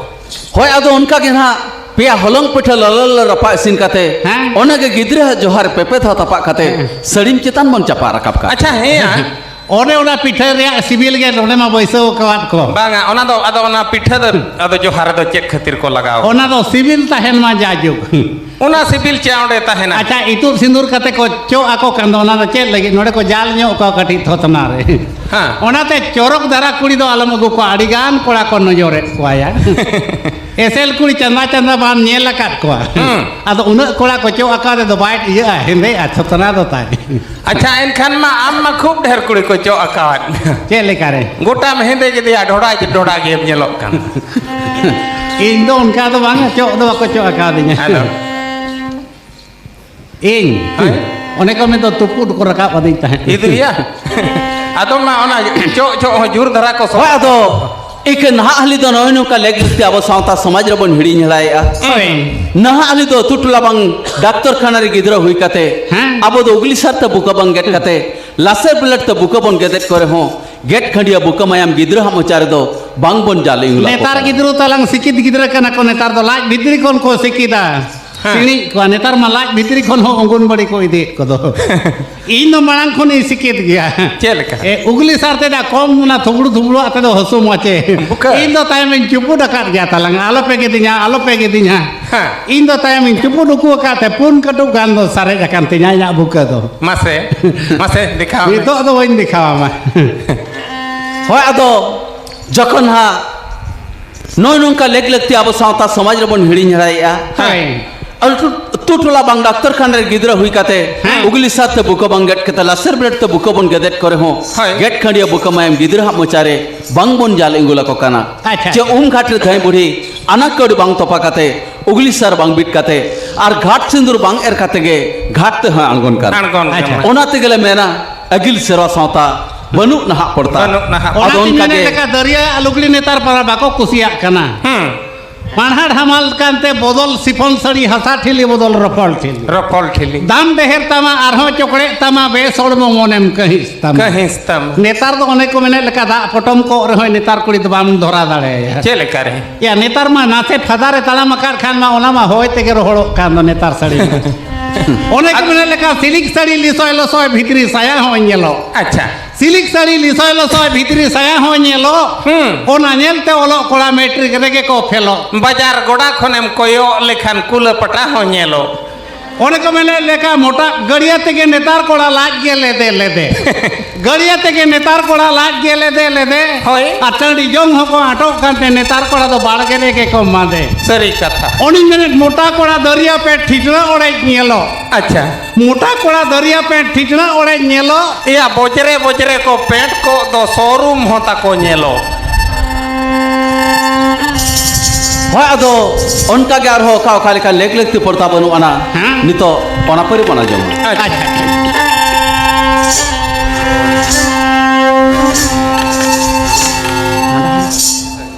ᱦᱳᱭ, ᱟᱫᱚ ᱚᱱᱠᱟ ᱜᱮ ᱱᱟᱦᱟᱜ ᱯᱮᱭᱟ ᱦᱚᱞᱚᱝ ᱯᱤᱴᱷᱟᱹ ᱞᱟᱞᱟ ᱞᱟᱞᱟ ᱨᱟᱯᱟᱜ ᱤᱥᱤᱱ ᱠᱟᱛᱮ, ᱦᱮᱸ᱾ ᱚᱱᱟ ᱜᱮ ᱜᱤᱫᱽᱨᱟᱹ ᱦᱟᱜ ᱡᱚᱦᱟᱨ ᱯᱮ ᱯᱮ ᱫᱷᱟᱣ ᱛᱟᱯᱟᱜ ᱠᱟᱛᱮ, ᱦᱮᱸ᱾ ᱥᱟᱹᱲᱤᱢ ᱪᱮᱛᱟᱱ ᱵᱚᱱ ᱪᱟᱯᱟᱫ ᱨᱟᱠᱟᱵ ᱠᱟᱜ᱾ ᱟᱪᱪᱷᱟ, ᱦᱮᱸᱭᱟ᱾ ᱚᱱᱮ ᱚᱱᱟ ᱯᱤᱴᱷᱟᱹ ᱨᱮᱭᱟᱜ ᱥᱤᱵᱤᱞ ᱜᱮ ᱱᱚᱰᱮ ᱢᱟ ᱵᱟᱹᱭᱥᱟᱹᱣ ᱟᱠᱟᱣᱟᱫ ᱠᱚ᱾ ᱵᱟᱝᱟ, ᱚᱱᱟ ᱫᱚ, ᱟᱫᱚ ᱚᱱᱟ ᱯᱤᱴᱷᱟᱹ ᱫᱚ, ᱟᱫᱚ ᱡᱚᱦᱟᱨ ᱨᱮᱫᱚ ᱪᱮᱫ ᱠᱷᱟᱹᱛᱤᱨ ᱠᱚ ᱞᱟᱜᱟᱣ? ᱚᱱᱟ ᱫᱚ ᱥᱤᱵᱤᱞ ᱛᱟᱦᱮᱱ ᱢᱟ ᱡᱟᱭᱡᱩᱜᱽ᱾ ᱚᱱᱟ ᱥᱤᱵᱤᱞ ᱪᱮ ᱚᱸᱰᱮ ᱛᱟᱦᱮᱱᱟ? ᱟᱪᱪᱷᱟ, ᱤᱛᱩᱫ ᱥᱤᱸᱫᱩᱨ ᱠᱟᱛᱮ ᱠᱚ ᱪᱚᱜ ᱟᱠᱚ ᱠᱟᱱ ᱫᱚ, ᱚᱱᱟ ᱫᱚ ᱪᱮᱫ ᱞᱟᱹᱜᱤᱫ? ᱱᱚᱰᱮ ᱠᱚ ᱡᱟᱞ ᱧᱚᱜ ᱠᱚᱣᱟ ᱠᱟᱹᱴᱤᱡ ᱛᱷᱚᱛᱱᱟ ᱨᱮ᱾ ᱦᱮᱸ᱾ ᱚᱱᱟᱛᱮ ᱪᱚᱨᱚᱠ ᱫᱷᱟᱨᱟ ᱠᱩᱲᱤ ᱫᱚ ᱟᱞᱚᱢ ᱟᱹᱜᱩ ᱠᱚᱣᱟ, ᱟᱹᱰᱤ ᱜᱟᱱ ᱠᱚᱲᱟ ᱠᱚ ᱱᱚᱡᱚᱨᱮᱫ ᱠᱚᱣᱟ ᱭᱟ᱾ ᱮᱥᱮᱞ ᱠᱩᱲᱤ ᱪᱟᱸᱫᱟ ᱪᱟᱸᱫᱟ ᱵᱟᱢ ᱧᱮᱞ ᱟᱠᱟᱫ ᱠᱚᱣᱟ᱾ ᱦᱩᱸ᱾ ᱟᱫᱚ ᱩᱱᱟᱹᱜ ᱠᱚᱲᱟ ᱠᱚ ᱪᱚᱜ ᱟᱠᱟᱫ ᱨᱮᱫᱚ ᱵᱟᱭ ᱤᱭᱟᱹᱜᱼᱟ, ᱦᱮᱸᱫᱮᱜᱼᱟ ᱛᱷᱚᱛᱱᱟ ᱫᱚ ᱛᱟᱭ᱾ ᱟᱪᱪᱷᱟ, ᱮᱱᱠᱷᱟᱱ ᱢᱟ ᱟᱢ ᱢᱟ ᱠᱷᱩᱵ ᱰᱷᱮᱨ ᱠᱩᱲᱤ ᱠᱚ ᱪᱚᱜ ᱟᱠᱟᱣᱟᱫ ᱢᱮᱭᱟ᱾ ᱪᱮᱫ ᱞᱮᱠᱟ ᱨᱮ? ᱜᱚᱴᱟᱢ ᱦᱮᱸᱫᱮ ᱠᱮᱫᱮᱭᱟ, ᱰᱷᱚᱰᱟ ᱰᱷᱚᱰᱟ ᱜᱮᱢ ᱧᱮᱞᱚᱜ ᱠᱟᱱ᱾ ᱤᱧ ᱫᱚ ᱚᱱᱠᱟ ᱫᱚ ᱵᱟᱝᱟ, ᱪᱚᱜ ᱫᱚ ᱵᱟᱠᱚ ᱪᱚᱜ ᱟᱠᱟᱣᱫᱤᱧᱟ᱾ ᱟᱫᱚ? ᱤᱧ ᱦᱮᱸ? ᱚᱱᱮ ᱠᱚ ᱢᱮᱱᱫᱚ ᱛᱩᱯᱩᱫ ᱠᱚ ᱨᱟᱠᱟᱵ ᱟᱹᱫᱤᱧ ᱛᱟᱦᱮᱸᱫ᱾ ᱤᱫᱩᱭᱟ᱾ ᱟᱫᱚ ᱢᱟ ᱚᱱᱟ ᱪᱚᱜ ᱪᱚᱜ ᱦᱚᱸ ᱡᱳᱨ ᱫᱷᱟᱨᱟ ᱠᱚ ᱥᱚ- ᱦᱳᱭ, ᱟᱫᱚ ᱤᱠᱟᱹ ᱱᱟᱦᱟᱜ ᱦᱟᱹᱞᱤ ᱫᱚ ᱱᱚᱜᱼᱚᱭ ᱱᱚᱝᱠᱟ ᱞᱮᱠ ᱞᱟᱹᱠᱛᱤ ᱟᱵᱚ ᱥᱟᱶᱛᱟ ᱥᱚᱢᱟᱡᱽ ᱨᱮᱵᱚᱱ ᱦᱤᱲᱤᱧ ᱦᱮᱲᱟᱭᱮᱫᱼᱟ᱾ ᱦᱳᱭ᱾ ᱱᱟᱦᱟᱜ ᱦᱟᱹᱞᱤ ᱫᱚ ᱟᱹᱛᱩ ᱴᱚᱞᱟ ᱵᱟᱝ ᱰᱟᱠᱛᱚᱨ ᱠᱷᱟᱱᱟ ᱨᱮ ᱜᱤᱫᱽᱨᱟᱹ ᱦᱩᱭ ᱠᱟᱛᱮ ᱦᱮᱸ᱾ ᱟᱵᱚ ᱫᱚ ᱩᱜᱽᱞᱤ ᱥᱟᱨ ᱛᱮ ᱵᱩᱠᱟᱹ ᱵᱟᱝ ᱜᱮᱫ ᱠᱟᱛᱮ ᱞᱟᱥᱮᱨ ᱵᱞᱮᱰ ᱛᱮ ᱵᱩᱠᱟᱹ ᱵᱚᱱ ᱜᱮᱫᱮᱫ ᱠᱚᱨᱮ ᱦᱚᱸ ᱜᱮᱫ ᱠᱷᱟᱹᱰᱤᱭᱟᱹ ᱵᱩᱠᱟᱹ ᱢᱟᱭᱟᱢ ᱜᱤᱫᱽᱨᱟᱹ ᱦᱟᱜ ᱢᱚᱪᱟ ᱨᱮᱫᱚ ᱵᱟᱝ ᱵᱚᱱ ᱡᱟᱞᱮ ᱩᱝᱞᱟ ᱠᱚ ᱱᱮᱛᱟᱨ ᱠᱟᱱᱟ᱾ ᱜᱤᱫᱽᱨᱟᱹ ᱛᱟᱞᱟᱝ ᱥᱤᱠᱤᱛ ᱜᱤᱫᱽᱨᱟᱹ ᱠᱟᱱᱟ ᱠᱚ, ᱱᱮᱛᱟᱨ ᱫᱚ ᱞᱟᱡ ᱵᱷᱤᱛᱨᱤ ᱠᱷᱚᱱ ᱠᱚ ᱥᱤᱠᱤᱫᱟ᱾ ᱦᱮᱸ᱾ ᱥᱤᱬᱤᱡ ᱠᱚᱣᱟ᱾ ᱱᱮᱛᱟᱨ ᱢᱟ ᱞᱟᱡ ᱵᱷᱤᱛᱨᱤ ᱠᱷᱚᱱ ᱦᱚᱸ ᱚᱝᱜᱚᱱᱵᱟᱲᱤ ᱠᱚ ᱤᱫᱤᱭᱮᱫ ᱠᱚᱫᱚ᱾ ᱤᱧ ᱫᱚ ᱢᱟᱲᱟᱝ ᱠᱷᱚᱱ ᱤᱧ ᱥᱤᱠᱤᱛ ᱜᱮᱭᱟ᱾ ᱪᱮᱫ ᱞᱮᱠᱟ? ᱮ, ᱩᱜᱽᱞᱤ ᱥᱟᱨ ᱛᱮᱫᱟᱜ ᱠᱚᱢ ᱚᱱᱟ ᱛᱷᱩᱵᱲᱩ ᱛᱷᱩᱵᱲᱩ ᱟᱛᱮ ᱫᱚ ᱦᱟᱹᱥᱩ ᱢᱚᱪᱮ᱾ ᱵᱩᱠᱟᱹ? ᱤᱧ ᱫᱚ ᱛᱟᱭᱚᱢ ᱤᱧ ᱪᱩᱯᱩᱫ ᱟᱠᱟᱫ ᱜᱮᱭᱟ ᱛᱟᱞᱟᱝ, ᱟᱞᱚᱯᱮ ᱜᱮᱫᱤᱧᱟ, ᱟᱞᱚᱯᱮ ᱜᱮᱫᱤᱧᱟ᱾ ᱦᱮᱸ᱾ ᱤᱧ ᱫᱚ ᱛᱟᱭᱚᱢ ᱤᱧ ᱪᱩᱯᱩᱫ ᱩᱠᱩ ᱟᱠᱟᱫ ᱛᱮ ᱯᱩᱱ ᱠᱟᱹᱴᱩᱵ ᱜᱟᱱ ᱫᱚ ᱥᱟᱨᱮᱡ ᱟᱠᱟᱱ ᱛᱤᱧᱟ ᱤᱧᱟᱹᱜ ᱵᱩᱠᱟᱹ ᱫᱚ᱾ ᱢᱟᱥᱮ, ᱢᱟᱥᱮ ᱫᱮᱠᱷᱟᱣ ᱢᱮ᱾ ᱱᱤᱛᱚᱜ ᱫᱚ ᱵᱟᱹᱧ ᱫᱮᱠᱷᱟᱣ ᱟᱢᱟ᱾ ᱦᱳᱭ, ᱟᱫᱚ ᱡᱚᱠᱷᱚᱱ ᱦᱟᱸᱜ ᱱᱚᱜᱼᱚᱭ ᱱᱚᱝᱠᱟ ᱞᱮᱠ ᱞᱟᱹᱠᱛᱤ ᱟᱵᱚ ᱥᱟᱶᱛᱟ ᱥᱚᱢᱟᱡᱽ ᱨᱮᱵᱚᱱ ᱦᱤᱲᱤᱧ ᱦᱮᱲᱟᱭᱮᱫᱼᱟ᱾ ᱦᱳᱭ᱾ ᱟᱹᱛᱩ, ᱟᱹᱛᱩ ᱴᱚᱞᱟ ᱵᱟᱝ ᱰᱟᱠᱛᱚᱨ ᱠᱷᱟᱱᱟ ᱨᱮ ᱜᱤᱫᱽᱨᱟᱹ ᱦᱩᱭ ᱠᱟᱛᱮ ᱦᱮᱸ᱾ ᱩᱜᱽᱞᱤ ᱥᱟᱨ ᱛᱮ ᱵᱩᱠᱟᱹ ᱵᱟᱝ ᱜᱮᱫ ᱠᱟᱛᱮ ᱞᱟᱥᱮᱨ ᱵᱞᱮᱰ ᱛᱮ ᱵᱩᱠᱟᱹ ᱵᱚᱱ ᱜᱮᱫᱮᱫ ᱠᱚᱨᱮ ᱦᱚᱸ ᱦᱳᱭ᱾ ᱜᱮᱫ ᱠᱷᱟᱹᱰᱤᱭᱟᱹ ᱵᱩᱠᱟᱹ ᱢᱟᱭᱟᱢ ᱜᱤᱫᱽᱨᱟᱹ ᱦᱟᱜ ᱢᱚᱪᱟ ᱨᱮ ᱵᱟᱝ ᱵᱚᱱ ᱡᱟᱞ ᱮᱸᱜᱩᱞ ᱟᱠᱚ ᱠᱟᱱᱟ᱾ ᱟᱪᱪᱷᱟ᱾ ᱪᱮ ᱩᱢ ᱜᱷᱟᱴ ᱨᱮ ᱫᱷᱟᱹᱭ ᱵᱩᱲᱦᱤ ᱟᱱᱟ ᱠᱟᱹᱲ ᱵᱟᱝ ᱛᱚᱯᱟ ᱠᱟᱛᱮ ᱩᱜᱽᱞᱤ ᱥᱟᱨ ᱵᱟᱝ ᱵᱤᱫ ᱠᱟᱛᱮ ᱟᱨ ᱜᱷᱟᱴ ᱥᱤᱸᱫᱩᱨ ᱵᱟᱝ ᱮᱨ ᱠᱟᱛᱮ ᱜᱮ ᱜᱷᱟᱴ ᱛᱮ ᱦᱚᱸ ᱟᱬᱜᱚᱱ ᱠᱟᱱᱟ᱾ ᱟᱬᱜᱚᱱ ᱟᱪᱪᱷᱟ᱾ ᱠᱟᱱᱟ᱾ ᱚᱱᱟ ᱛᱮᱜᱮ ᱞᱮ ᱢᱮᱱᱟ, ᱟᱹᱜᱤᱞ ᱥᱮᱨᱣᱟ ᱥᱟᱶᱛᱟ ᱵᱟᱹᱱᱩᱜ ᱱᱟᱦᱟᱜ ᱯᱚᱲᱛᱟ᱾ ᱵᱟᱹᱱᱩᱜ ᱱᱟᱦᱟᱜ᱾ ᱟᱫᱚ ᱚᱱᱟᱛᱤᱧ ᱚᱱᱠᱟ ᱢᱮᱱᱮᱫ ᱜᱮ ᱞᱮᱠᱟ ᱫᱟᱹᱨᱭᱟᱹ ᱟᱨ ᱞᱩᱜᱽᱲᱤ ᱱᱮᱛᱟᱨ ᱯᱟᱨᱟ ᱵᱟᱠᱚ ᱠᱩᱥᱤᱭᱟᱜ ᱠᱟᱱᱟ᱾ ᱦᱩᱸ᱾ ᱯᱟᱲᱦᱟᱴ ᱦᱟᱢᱟᱞ ᱠᱟᱱᱛᱮ ᱵᱚᱫᱚᱞ ᱥᱤᱯᱷᱚᱱ ᱥᱟᱹᱲᱤ, ᱦᱟᱥᱟ ᱴᱷᱤᱞᱤ ᱵᱚᱫᱚᱞ ᱨᱚᱯᱚᱞ ᱴᱷᱤᱞᱤ᱾ ᱨᱚᱯᱚᱞ ᱴᱷᱤᱞᱤ᱾ ᱫᱟᱢ ᱰᱷᱮᱨ ᱛᱟᱢᱟ ᱟᱨᱦᱚᱸ ᱪᱚᱠᱲᱮᱜ ᱛᱟᱢᱟ, ᱵᱮᱥ ᱦᱚᱲᱢᱚ ᱢᱚᱱᱮᱢ ᱠᱟᱹᱦᱤᱥ ᱛᱟᱢᱟ᱾ ᱠᱟᱹᱦᱤᱥ ᱛᱟᱢᱟ᱾ ᱱᱮᱛᱟᱨ ᱫᱚ ᱚᱱᱮ ᱠᱚ ᱢᱮᱱᱮᱫ ᱞᱮᱠᱟ ᱫᱟᱜ ᱯᱚᱴᱚᱢ ᱠᱚᱜ ᱨᱮᱦᱚᱸ ᱱᱮᱛᱟᱨ ᱠᱩᱲᱤ ᱫᱚ ᱵᱟᱢ ᱫᱷᱚᱨᱟ ᱫᱟᱲᱮᱭᱟᱭᱟ᱾ ᱪᱮᱫ ᱞᱮᱠᱟ ᱨᱮ? ᱭᱟ, ᱱᱮᱛᱟᱨ ᱢᱟ ᱱᱟᱥᱮ ᱯᱷᱟᱫᱟ ᱨᱮ ᱛᱟᱲᱟᱢ ᱟᱠᱟᱫ ᱠᱷᱟᱱ ᱢᱟ ᱚᱱᱟ ᱢᱟ ᱦᱚᱭ ᱛᱮᱜᱮ ᱨᱚᱦᱚᱲᱚᱜ ᱠᱟᱱ ᱫᱚ ᱱᱮᱛᱟᱨ ᱥᱟᱹᱲᱤ ᱢᱟ᱾ ᱚᱱᱮ ᱠᱚ ᱢᱮᱱᱮᱫ ᱞᱮᱠᱟ ᱥᱤᱞᱤᱠ ᱥᱟᱹᱲᱤ ᱞᱤᱥᱚᱭ ᱞᱚᱥᱚᱭ ᱵᱷᱤᱛᱨᱤ ᱥᱟᱭᱟ ᱦᱚᱸ ᱧᱮᱞᱚᱜ᱾ ᱟᱪᱪᱷᱟ᱾ ᱥᱤᱞᱤᱠ ᱥᱟᱹᱲᱤ ᱞᱤᱥᱚᱭ ᱞᱚᱥᱚᱭ ᱵᱷᱤᱛᱨᱤ ᱥᱟᱭᱟ ᱦᱚᱸ ᱧᱮᱞᱚᱜ᱾ ᱦᱩᱸ᱾ ᱚᱱᱟ ᱧᱮᱞᱛᱮ ᱚᱞᱚᱜ ᱠᱚᱲᱟ ᱢᱮᱴᱨᱤᱠ ᱨᱮᱜᱮ ᱠᱚ ᱯᱷᱮᱞᱚᱜ᱾ ᱵᱟᱡᱟᱨ ᱜᱚᱰᱟ ᱠᱷᱚᱱᱮᱢ ᱠᱚᱭᱚᱜ ᱞᱮᱠᱷᱟᱱ ᱠᱩᱞᱟᱹ ᱯᱟᱴᱟ ᱦᱚᱸ ᱧᱮᱞᱚᱜ᱾ ᱚᱱᱮ ᱠᱚ ᱢᱮᱱᱮᱫ ᱞᱮᱠᱟ ᱢᱚᱴᱟ ᱜᱟᱹᱲᱤᱭᱟᱹ ᱛᱮᱜᱮ ᱱᱮᱛᱟᱨ ᱠᱚᱲᱟ ᱞᱟᱡ ᱜᱮ ᱞᱮᱫᱮ ᱞᱮᱫᱮ᱾ ᱜᱟᱹᱲᱤᱭᱟᱹ ᱛᱮᱜᱮ ᱱᱮᱛᱟᱨ ᱠᱚᱲᱟ ᱞᱟᱡ ᱜᱮ ᱞᱮᱫᱮ ᱞᱮᱫᱮ᱾ ᱦᱳᱭ᱾ ᱟᱨ ᱴᱟᱺᱰᱤ ᱡᱚᱝ ᱦᱚᱸᱠᱚ ᱟᱴᱚᱜ ᱠᱟᱱᱛᱮ ᱱᱮᱛᱟᱨ ᱠᱚᱲᱟ ᱫᱚ ᱵᱟᱲᱜᱮ ᱨᱮᱜᱮ ᱠᱚ ᱢᱟᱸᱫᱮ᱾ ᱥᱟᱹᱨᱤ ᱠᱟᱛᱷᱟ᱾ ᱚᱱᱮᱧ ᱢᱮᱱᱮᱫ ᱢᱚᱴᱟ ᱠᱚᱲᱟ ᱫᱟᱹᱨᱭᱟᱹ ᱯᱮ ᱴᱷᱤᱴᱲᱟᱹ ᱚᱲᱮᱡ ᱧᱮᱞᱚᱜ᱾ ᱟᱪᱪᱷᱟ᱾ ᱢᱚᱴᱟ ᱠᱚᱲᱟ ᱫᱟᱹᱨᱭᱟᱹ ᱯᱮᱱᱴ ᱴᱷᱤᱴᱲᱟᱹ ᱚᱲᱮᱡ ᱧᱮᱞᱚᱜ᱾ ᱮᱭᱟ, ᱵᱚᱡᱽᱨᱮ ᱵᱚᱡᱽᱨᱮ ᱠᱚ ᱯᱮᱱᱴ ᱠᱚᱜ ᱫᱚ ᱥᱳᱨᱩᱢ ᱦᱚᱸ ᱛᱟᱠᱚ ᱧᱮᱞᱚᱜ᱾ ᱦᱳᱭ, ᱟᱫᱚ ᱚᱱᱠᱟ ᱜᱮ ᱟᱨᱦᱚᱸ ᱚᱠᱟ ᱚᱠᱟ ᱞᱮᱠᱟ ᱞᱮᱠ ᱞᱟᱹᱠᱛᱤ ᱯᱚᱲᱛᱟ ᱵᱟᱹᱱᱩᱜ ᱟᱱᱟ᱾ ᱦᱮᱸ᱾ ᱱᱤᱛᱚᱜ ᱚᱱᱟ ᱯᱟᱹᱨᱤ ᱵᱚᱱ ᱟᱸᱡᱚᱢᱟ᱾ ᱟᱪᱪᱷᱟ᱾